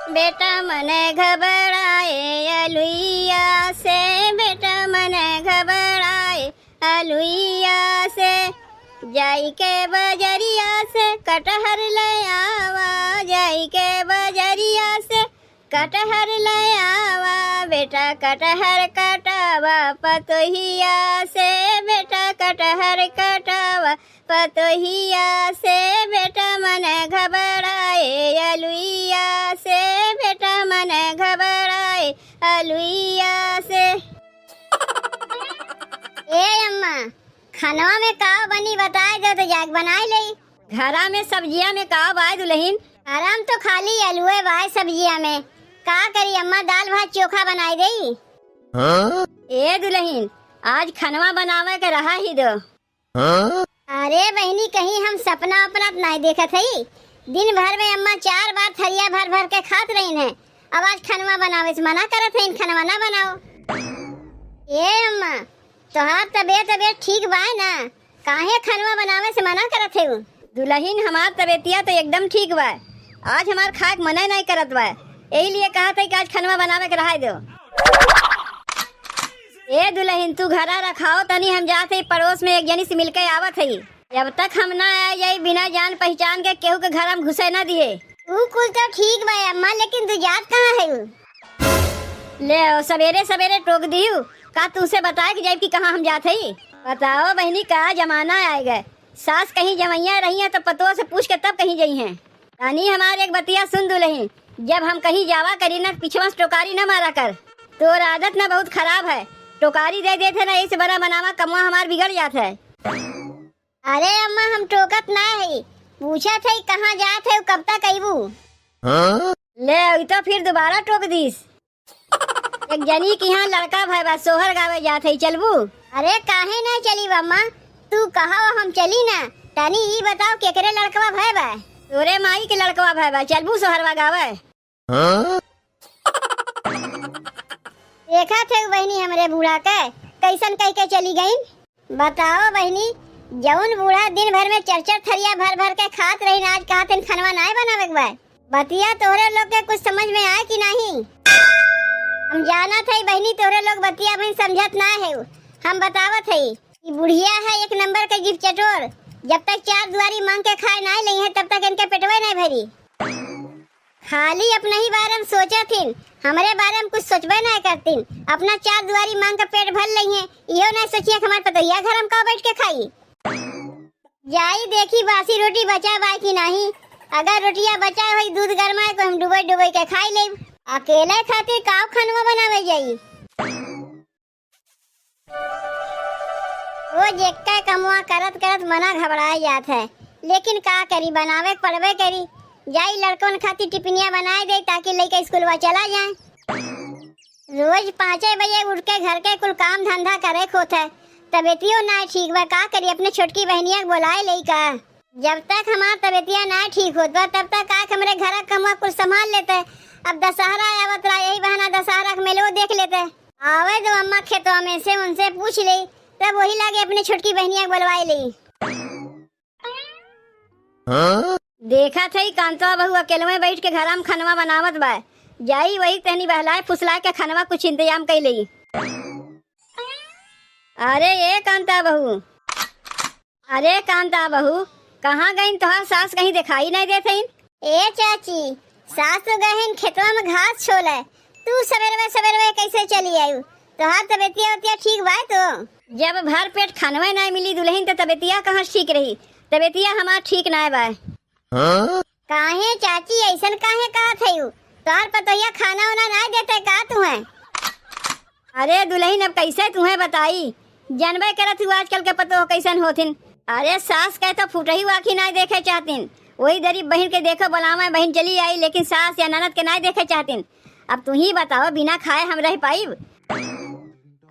बेटा मन घबराए अलुइया से, बेटा मन घबराए अलुइया से, जाई के बजरिया से कटहर ले आवा, जाई के बजरिया से कटहर ले आवा, बेटा कटहर कटावा पतोहिया से, बेटा कटहर कटावा पतोहिया से, बेटा मन घबराए अलुइया से, बेटा मन घबराए अलुइया से। ए अम्मा, खनवा में का बनी बताए दे तो जाके बनाए लेई। घरा में सब्जिया में का बाय दुलहिन? घरा में तो खाली अलुए बाय सब्जिया में। का करी अम्मा, दाल भात चोखा बनाए देई। हाँ? ए दुलहिन, आज खनवा बनावे के रहा ही दो। हाँ? अरे बहिनी, कहीं हम सपना अपना त नाहीं देखत हई? दिन भर में अम्मा चार बार थरिया भर भर के खात रहीन है, अब आज खनवा बनावे से मना करत हईन, खनवा ना बनाओ। ए अम्मा, तोहार तबीयत, तबीयत ठीक बाय ना? काहे खनवा बनावे से मना करत है उ? दुलहिन, हमार तबीयतिया तो एकदम ठीक बा। आज हमार खाए के मने नहीं करत बा, यही लिए कहत है कि आज खनवा बनावे के रहाए दो। ए दुलहिन, तू घरा रखाओ तनी, हम जात है पड़ोस में एक जनी से मिलके आवत है। जब तक हम ना आ जाई, बिना जान पहचान के केहू के घर हम घुसे ना दिए। उ कुल तो ठीक बा अम्मा, लेकिन तू जात कहाँ है? ले, सवेरे सवेरे टोक दिहू, का तुमसे बताए के जाइब कि कहाँ हम जात हई? बताओ बहिनी, का जमाना आए गए। सास कहीं जवैया रही हैं तो पतोह से पूछ के तब कहीं जइहें। रानी, हमार एक बतिया सुन दुलहिन, जब हम कहीं जावा करी ना, पिछवा से टोकारी ना मारा कर। तोर आदत ना बहुत खराब है, टोकारी दे देत है ना, ऐसे बना बनावा कमवा हमार बिगड़ जात है। अरे अम्मा, हम टोकत ना हई, पूछत हई कहाँ जात है, कब तक अइबू? हाँ? ले, ई तो फिर दोबारा टोक दीस। एक जनी के यहाँ लड़का भय बा, सोहर गावे जात है, चलबू? अरे काहे ना चली अम्मा, तू कहो हम चली ना। तनी ई बताओ केकरे लड़कवा भय बा? तोरे माई के लड़कवा भय बा, चलबू सोहरवा गावे? हाँ? देखा थे बहिनी हमरे बूढ़ा के, कैसन कह के चली गई। बताओ बहिनी, जौन बूढ़ा दिन भर में चार चार थरिया भर भर के खात रही, आज कहत हन खनवा नाय बनावे के बा। बतिया तोहरे लोग के कुछ समझ में आए कि नहीं? हम जानत हई बहिनी, तोहरे लोग बतिया बहिन समझत ना है। हम बतावत हई, ई बुढ़िया है एक नंबर के जीभ चटोर। जब तक चार दुआरी मांग के खाए ना लेइहें, तब तक इनके पेटवे नहीं भरी। खाली अपने ही बारे में सोचत हिन, हमरे बारे में कुछ सोचबे नहीं करतिन। अपना चार दुआरी मांग के पेट भर लेइहें, इहो नहीं सोचिए कि हमार पतोहिया घर हम का बैठ के खाई। जाई देखी बासी रोटी बचा बा कि नहीं, अगर रोटिया बचा होई, दूध गरमाए को हम डुबई डुबई के खाई लेब। अकेले खातिर काव खनवा बनावे जाई? रोज एक्के कमवा करत करत मना घबराए जात है, लेकिन का करी, बनावे के पड़बे करी। जाई लड़कन खातिर टिफिनिया बनाए दे, ताकि लइका स्कूलवा चला जाए। रोज पाँचे बजे उठ के घर के कुल काम धंधा करे के होत है, तबियतियो ना ठीक बा, का करी, अपने छोटकी बहनिया के बोलाए लइका। जब तक हमार तबियतिया ना ठीक होत बा, तब तक आके हमरे घर का कमवा कुल संभाल लेते। अब दशहरा आवत रहा, यही बहाना दशहरा के मेलो देख लेते। आवे दो अम्मा खेतवा में से, उनसे पूछ ले, तब वही लागे अपने छोटकी बहनिया के बोलवाए ले। हाँ? देखा थे कांता बहू अकेलवे बैठ के घरा में खनवा बनावत बा। जाई वही तनी बहलाए फुसलाए के खनवा कुछ इंतजाम कई लेई। अरे ए कांता बहू, अरे कांता बहू, कहाँ गईन तोहार सास, कहीं दिखाई नहीं देत हईन? ए चाची, सास तो गए हैं खेतवा में घास छोले, तू सबेरवे सबेरवे कैसे चली आयु? तोहार तबियतिया उतिया ठीक बाय तो? जब भर पेट खानवे नहीं मिली दुल्हन, तो तबियतिया कहाँ से ठीक रही? तबियतिया हमार ठीक नाय बाय। हाँ? काहे चाची, ऐसन काहे कहत हयू? तोहार पतोहिया खाना उना नाय देते का तुहें? अरे दुल्हन, अब कैसे तुहें बताई, जनबे करत हू आजकल के पतोह कैसन होथिन। अरे सास के तो फुटही आँखी नाय देखे चाहतिन, वही गरीब बहिन के देखो बोलावे, बहिन चली आई, लेकिन सास या ननद के नाय देखे चाहतिन। अब तू ही बताओ, बिना खाए हम रह पाइब?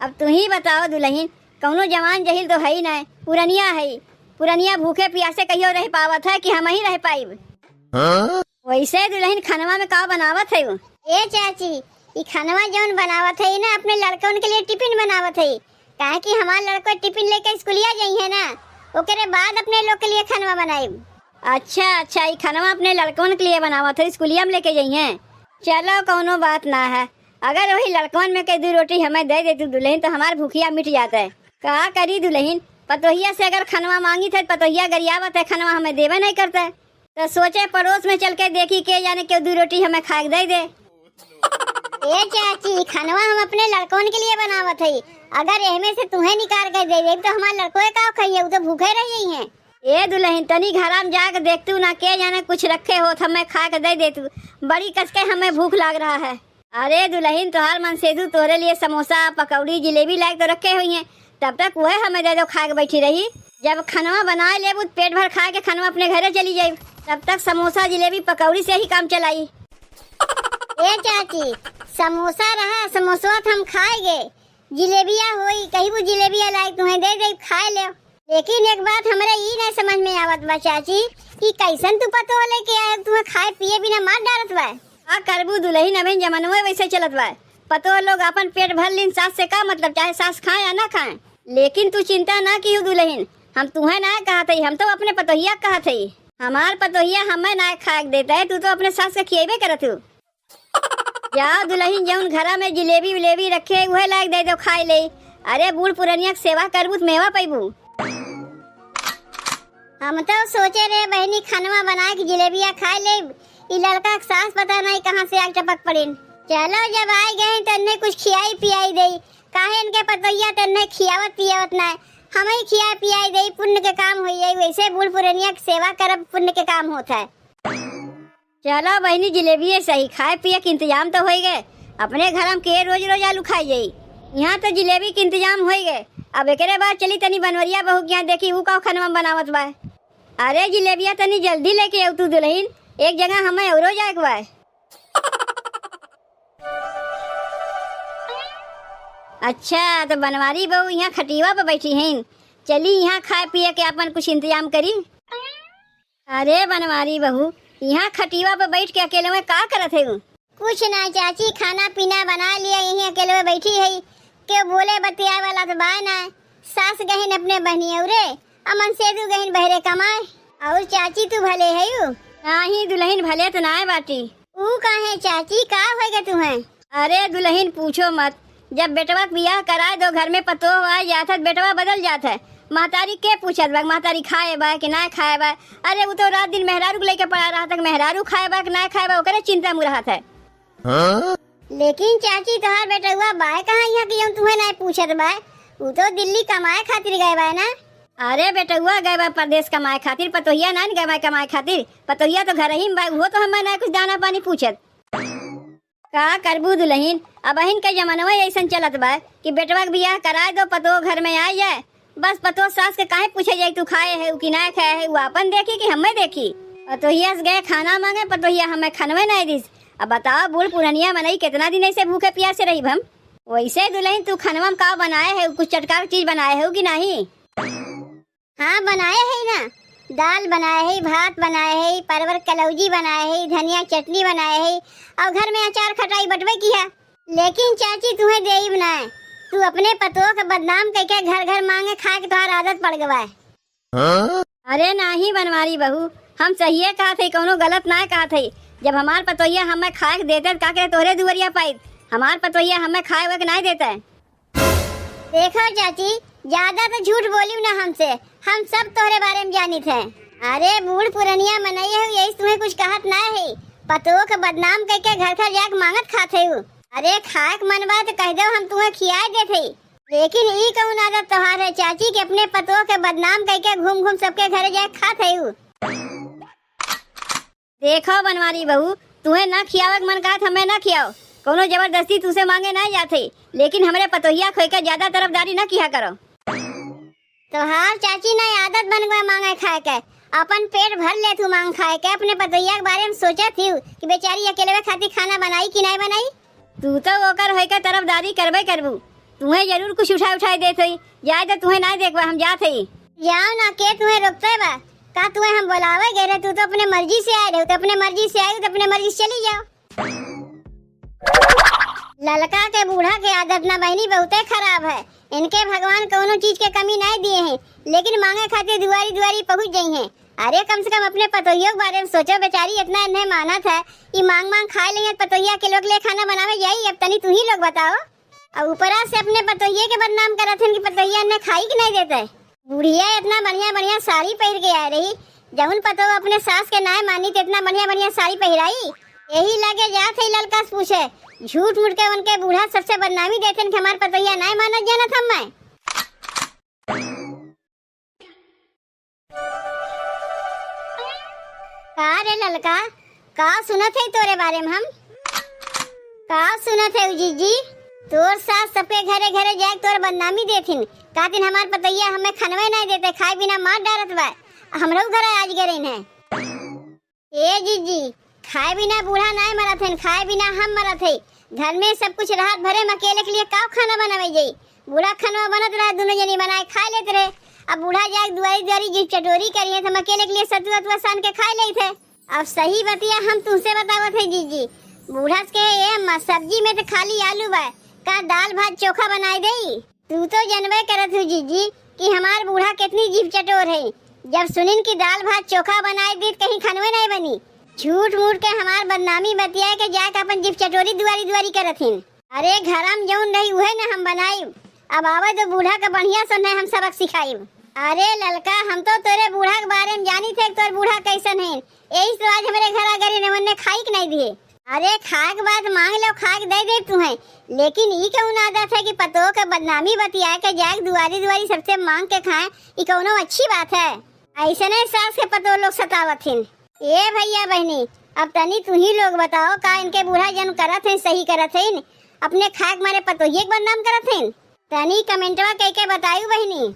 अब तू ही बताओ दुल्हन, कौनो जवान जहिल तो है ही नाय, पुरनिया है, पुरनिया भूखे प्यासे कहियो रह पावत है कि हम ही रह पाइब? हाँ? वैसे दुल्हन खनवा में का बनावत है? ए चाची, ई खनवा जौन बनावत है ना, अपने लड़कन के लिए टिफिन बनावत है, काहे कि हमार लड़को टिफिन लेके स्कूलिया जाई है ना, ओकरे बाद अपने लोग के लिए खनवा बनाइब। अच्छा अच्छा, ई खनवा अपने लड़कन के लिए बनावत है, स्कूलिया में लेके जाई है। चलो कौनो बात ना है, अगर वही लड़कन में के दू रोटी हमें दे दे तू दुल्हन, तो हमार भूखिया मिट जाता है। का करी दुल्हन, पतोहिया से अगर खनवा मांगी थे, पतोहिया गरियावत है, खनवा हमें देवे नहीं करता है। तो सोचे पड़ोस में चल के देखी, के जाने केहू दू रोटी हमें खाए के दे दे। ए चाची, खनवा हम अपने लड़कन के लिए बनावत हई, अगर एहमे से तुहें निकाल के दे देब तो हमार लड़कोए का खाइए, उ तो भूखे रह जाई हैं। ए दुल्हन, तनी घरा में जाके देख तू ना, के जाने कुछ रखे होत, हमें खाए के दे दे तू, बड़ी कस के हमें भूख लाग रहा है। अरे दुल्हन, तोहार मनसेधु तोहरे लिए समोसा, पकौड़ी, जिलेबी लाइके तो रखे हुई हैं, तब तक वह हमें दे दो, खाए के बैठी रही। जब खनवा बनाए लेबू, पेट भर खाए के खनवा अपने घरे चली जाई, तब तक समोसा, जिलेबी, पकौड़ी से ही काम चलाई। ए चाची, समोसा रहा, समोसवा तो हम खाएगे, जिलेबिया होई, कहिबू जिलेबिया लाइके तुहें दे दे, खाए ले। लेकिन एक बात हमरे ई नहीं समझ में आवत बा चाची, कि कैसन तू पतोह लेके आए, तुहें खाए पिए बिना मार डारत बा। का करबू दुल्हन, अबहिन जमानवे वैसे चलत बा। पतोह लोग आपन पेट भर लीन, सास से का मतलब, चाहे सास खाए या ना खाए। लेकिन तू चिंता ना किहू दुल्हन, हम तुहें ना कहत हई, हम तो अपने पतोहिया कहत हई। हमार पतोहिया हमें ना खाए के देता है, तू तो अपने सास के खिएबे करत हू। जा दुल्हन, जौन घरा में जिलेबी उलेबी रखे, उहे लाइके दे दो, खाए ले। अरे बूढ़ पुरनिया के सेवा करबू त मेवा पैबू। हम तो सोचे रहे बहिनी, खनवा बनाए के जिलेबिया खाए ले, ई लड़का के सास पता नहीं कहाँ से आके टपक पड़िन। चलो जब आए गए तो इन्हें कुछ खियाई पियाई दे, काहे इनके पतोहिया तो इन्हें खियावत पियावत ना, हम ही खिया पियाई दे, पुण्य के काम हो जाई। वैसे बूढ़ पुरनिया के सेवा करब पुण्य के काम होत है। चलो बहिनी, जिलेबिये सही, खाए पिए के इंतजाम तो होई गए। अपने घर में के रोज रोज आलू खाई जाई, यहाँ तो जिलेबी के इंतजाम होई गए। अब एकरे बाद चली तनी बनवरिया बहू के यहाँ, देखी ऊ का खनवा बनावत बा। अरे जिलेबिया, तनी जल्दी लेके आऊ तू दुल्हन, एक जगह हमें औरो जाए के बा। अच्छा, तो बनवारी बहू यहाँ खटिया पे बैठी हैं, चली यहाँ खाए पिए के अपन कुछ इंतजाम करी। अरे बनवारी बहू, यहाँ खटिया पे बैठ के अकेले में का करत है? कुछ ना चाची, खाना पीना बना लिया, यहीं अकेले में बैठी है। केहू बोले बतियाए वाला तो बाय ना। सास गहिन अपने बहनी औरे, अमन सेदू गहिन बहरे कमाए। और चाची तू भले है यू? नाही दुल्हन, भले तो नाय बाटी। ऊ काहे चाची, का होइगा तुहें? अरे दुल्हन पूछो मत, जब बेटवा के बियाह कराए दो, घर में पतोह आ जात है, बेटवा बदल जात है। महतारी के पूछत बा, महतारी खाए बा कि ना खाए बा? अरे ऊ तो रात दिन मेहरारू के लेके पड़ा रहत है, मेहरारू खाए बा कि ना खाए बा, ओकरे चिंता में रहत है। हाँ? लेकिन चाची तोहार बेटवा बाय कहाँ यहाँ के जौन तुहें ना पूछत बा? ऊ तो दिल्ली कमाए खातिर गए बा ना। अरे बेटउआ गए बा परदेस कमाए खातिर, पतोहिया नाहीं गए बा कमाए खातिर। पतोहिया तो घरही में बा, उहो तो हम्मे नाहीं कुछ दाना पानी पूछत। का करबू दुलहिन, अबहिन के जमनवा अइसन चलत बा कि बेटवा के बियाह कराए दो, पतोह घर में आइ जाए। बस पतोह सास के काहे पूछे जाई, तू खाए हउ कि नाहीं खाए हउ, उ आपन देखी कि हम्मे देखी? पतोहिया से गए खाना माँगे, पतोहिया हम्मे खनवे नाहीं दिस। अब बताओ, बूढ़ पुरनिया मनई केतना दिन अइसे भूखे पियासे रहिब हम? वइसे दुलहिन, तू खनवा में का बनाए हउ, कुछ चटकार चीज बनाए हउ कि नाहीं? हाँ, बनाए हई ना, दाल बनाए हई, भात बनाए हई, परवर कलौजी बनाए हई, धनिया चटनी बनाए हई, अउर घर में अचार खटाई बटवे किहा। लेकिन चाची, तुहें देइब नाहीं, तू अपने पतोह के बदनाम कइके घर घर माँगे खाए के तोहार आदत पड़ गवा है। अरे नाहीं बनवारी बहू, हम सहिए कहत हई, कउनो गलत नाहीं कहत हई। जब हमार पतोहिया हम्मे खाए के देते, त का करे तोहरे दुवरिया पाइत? हमार पतोहिया हम्मे खाए हुए के नाहीं देते। देखो चाची, ज्यादा तो झूठ बोलिउ ना हमसे, हम सब तोहरे बारे में जानित है। अरे बूढ़ पुरनिया मनई हउ, यही तुहें कुछ कहत ना है, पतोह के बदनाम कइके घर घर जाके माँगत खात हउ। अरे खाए के मन बा तो कह देउ, हम तुहें खियाए देत हई, लेकिन ई कउन आदत तोहार है चाची कि अपने पतोह के बदनाम कइके घूम घूम सबके घरे जाके खात हउ? देखो बनवारी बहू, तुहें ना खियावे के मन कहत हमें ना खियाओ, कउनो जबरदस्ती तुसे माँगे ना जात है, लेकिन हमरे पतोहिया खोइके ज्यादा तरफदारी ना किहा करो। तोहार चाची ना आदत बन गए माँगे खाए के, अपन पेट भर लेत हउ माँग खाए के, अपने पतोहिया के बारे में सोचत हउ कि बेचारी अकेलवे खातिर खाना बनाई कि नाहीं बनाई। तू तो ओकर होइके तरफदारी करबे करबू, तुहें जरूर कुछ उठाए उठाए देत होई। जाए तो तुहें नाहीं देखबा, हम जात हई। जाओ ना, के तुहें रोकते बा? का तुहें हम बोलावे गए रहे? तू तो अपने मर्जी से आए रहे, तो अपने मर्जी से आए, तो अपने मर्जी से चली जाओ। ललका के बूढ़ा के आदत ना बहिनी बहुते खराब है। इनके भगवान कउनो चीज के कमी नाहीं दिए हैं, लेकिन माँगे खातिर दुआरी दुआरी पहुँच जइहें। अरे कम से कम अपने पतोहियो के बारे में सोचो, बेचारी इतना इन्हें मानत है, ई माँग माँग खाए लेइहें, पतोहिया अकेलवे के लिए खाना बनावे जाई? अब तनी तुहीं लोग बताओ। अउर ऊपरा से अपने पतोहिये के बदनाम करत हन कि पतोहिया इन्हें खाई के नाहीं देते। बुढ़िया इतना बढ़िया बढ़िया साड़ी पहिर के आए रही, जउन पतोह अपने सास के नाहीं मानी, त इतना बढ़िया बढ़िया साड़ी पहिराई। यही लगे जात है ललका से पूछे, झूठ मूठ के उनके बूढ़ा सबसे बदनामी देते हैं कि हमार पतोहिया नाहीं मानत जानत हम्मे। का रे ललका, का सुनत है तोरे बारे में हम? का सुनत है जीजी? तोर सास सबके घरे घरे जाए तोर बदनामी देथिन, कहथिन हमार पतोहिया हमें खनवे नाहीं देते, खाए बिना मार डारत बा। हमरो घरे आज गए रहिन है। ए जीजी, खाए बिना बूढ़ा नाहीं मरत हन, खाए बिना हम मरत है। घर में सब कुछ रहत भरे हम अकेले के लिए का खाना बनावे जाई? बूढ़ा खनवा बनत रहा, दुनो जनी बनाए खाए लेत रहे। अब बूढ़ा जाए दुआरी दुआरी जीभ चटोरी करी है, तो हम अकेले के लिए सतुआ तुआ सान के खाए लेत है। अब सही बतिया हम तुमसे बतावत है जीजी, बूढ़ा से कहे, "ए अम्मा, सब्जी में तो खाली आलू बा, का दाल भात चोखा बनाए देई?" तू तो जनबे करत हू जीजी कि हमार बूढ़ा कितनी जीभ चटोर है। जब सुनिन कि दाल भात चोखा बनाए दी, कहीं खनवे नहीं बनी। झूठ मूठ के हमार बदनामी बतिया के जाके अपन जीभ चटोरी दुआरी दुआरी करत हिन। अरे घरम जौन रही उहे न हम बनाइब। अब आवे दो बूढ़ा के बढ़िया से न हम सबक सिखाइब। अरे ललका, हम तो तोरे बूढ़ा के बारे में जानी थे कि तोर बूढ़ा कैसन है, यही से आज हमरे घर आ गए न, वन्ने खाई के नहीं दिए। अरे खाए के बाद मांग लो, खाए के दे दे तुहें, लेकिन ई कौन आदत है कि पतोह के बदनामी बतिया के जाए दुआरी दुआरी सबसे मांग के खाए, ई कौनो अच्छी बात है? ऐसने सास के पतोह लोग सतावत हिन। ए भैया बहिनी, अब तनी तुही लोग बताओ, का इनके बूढ़ा जन करत हैं, सही करत हैं? अपने खाए के मारे पतोहिए के बदनाम करत हैं? तनी कमेंटवा कइके बतायू बहिनी।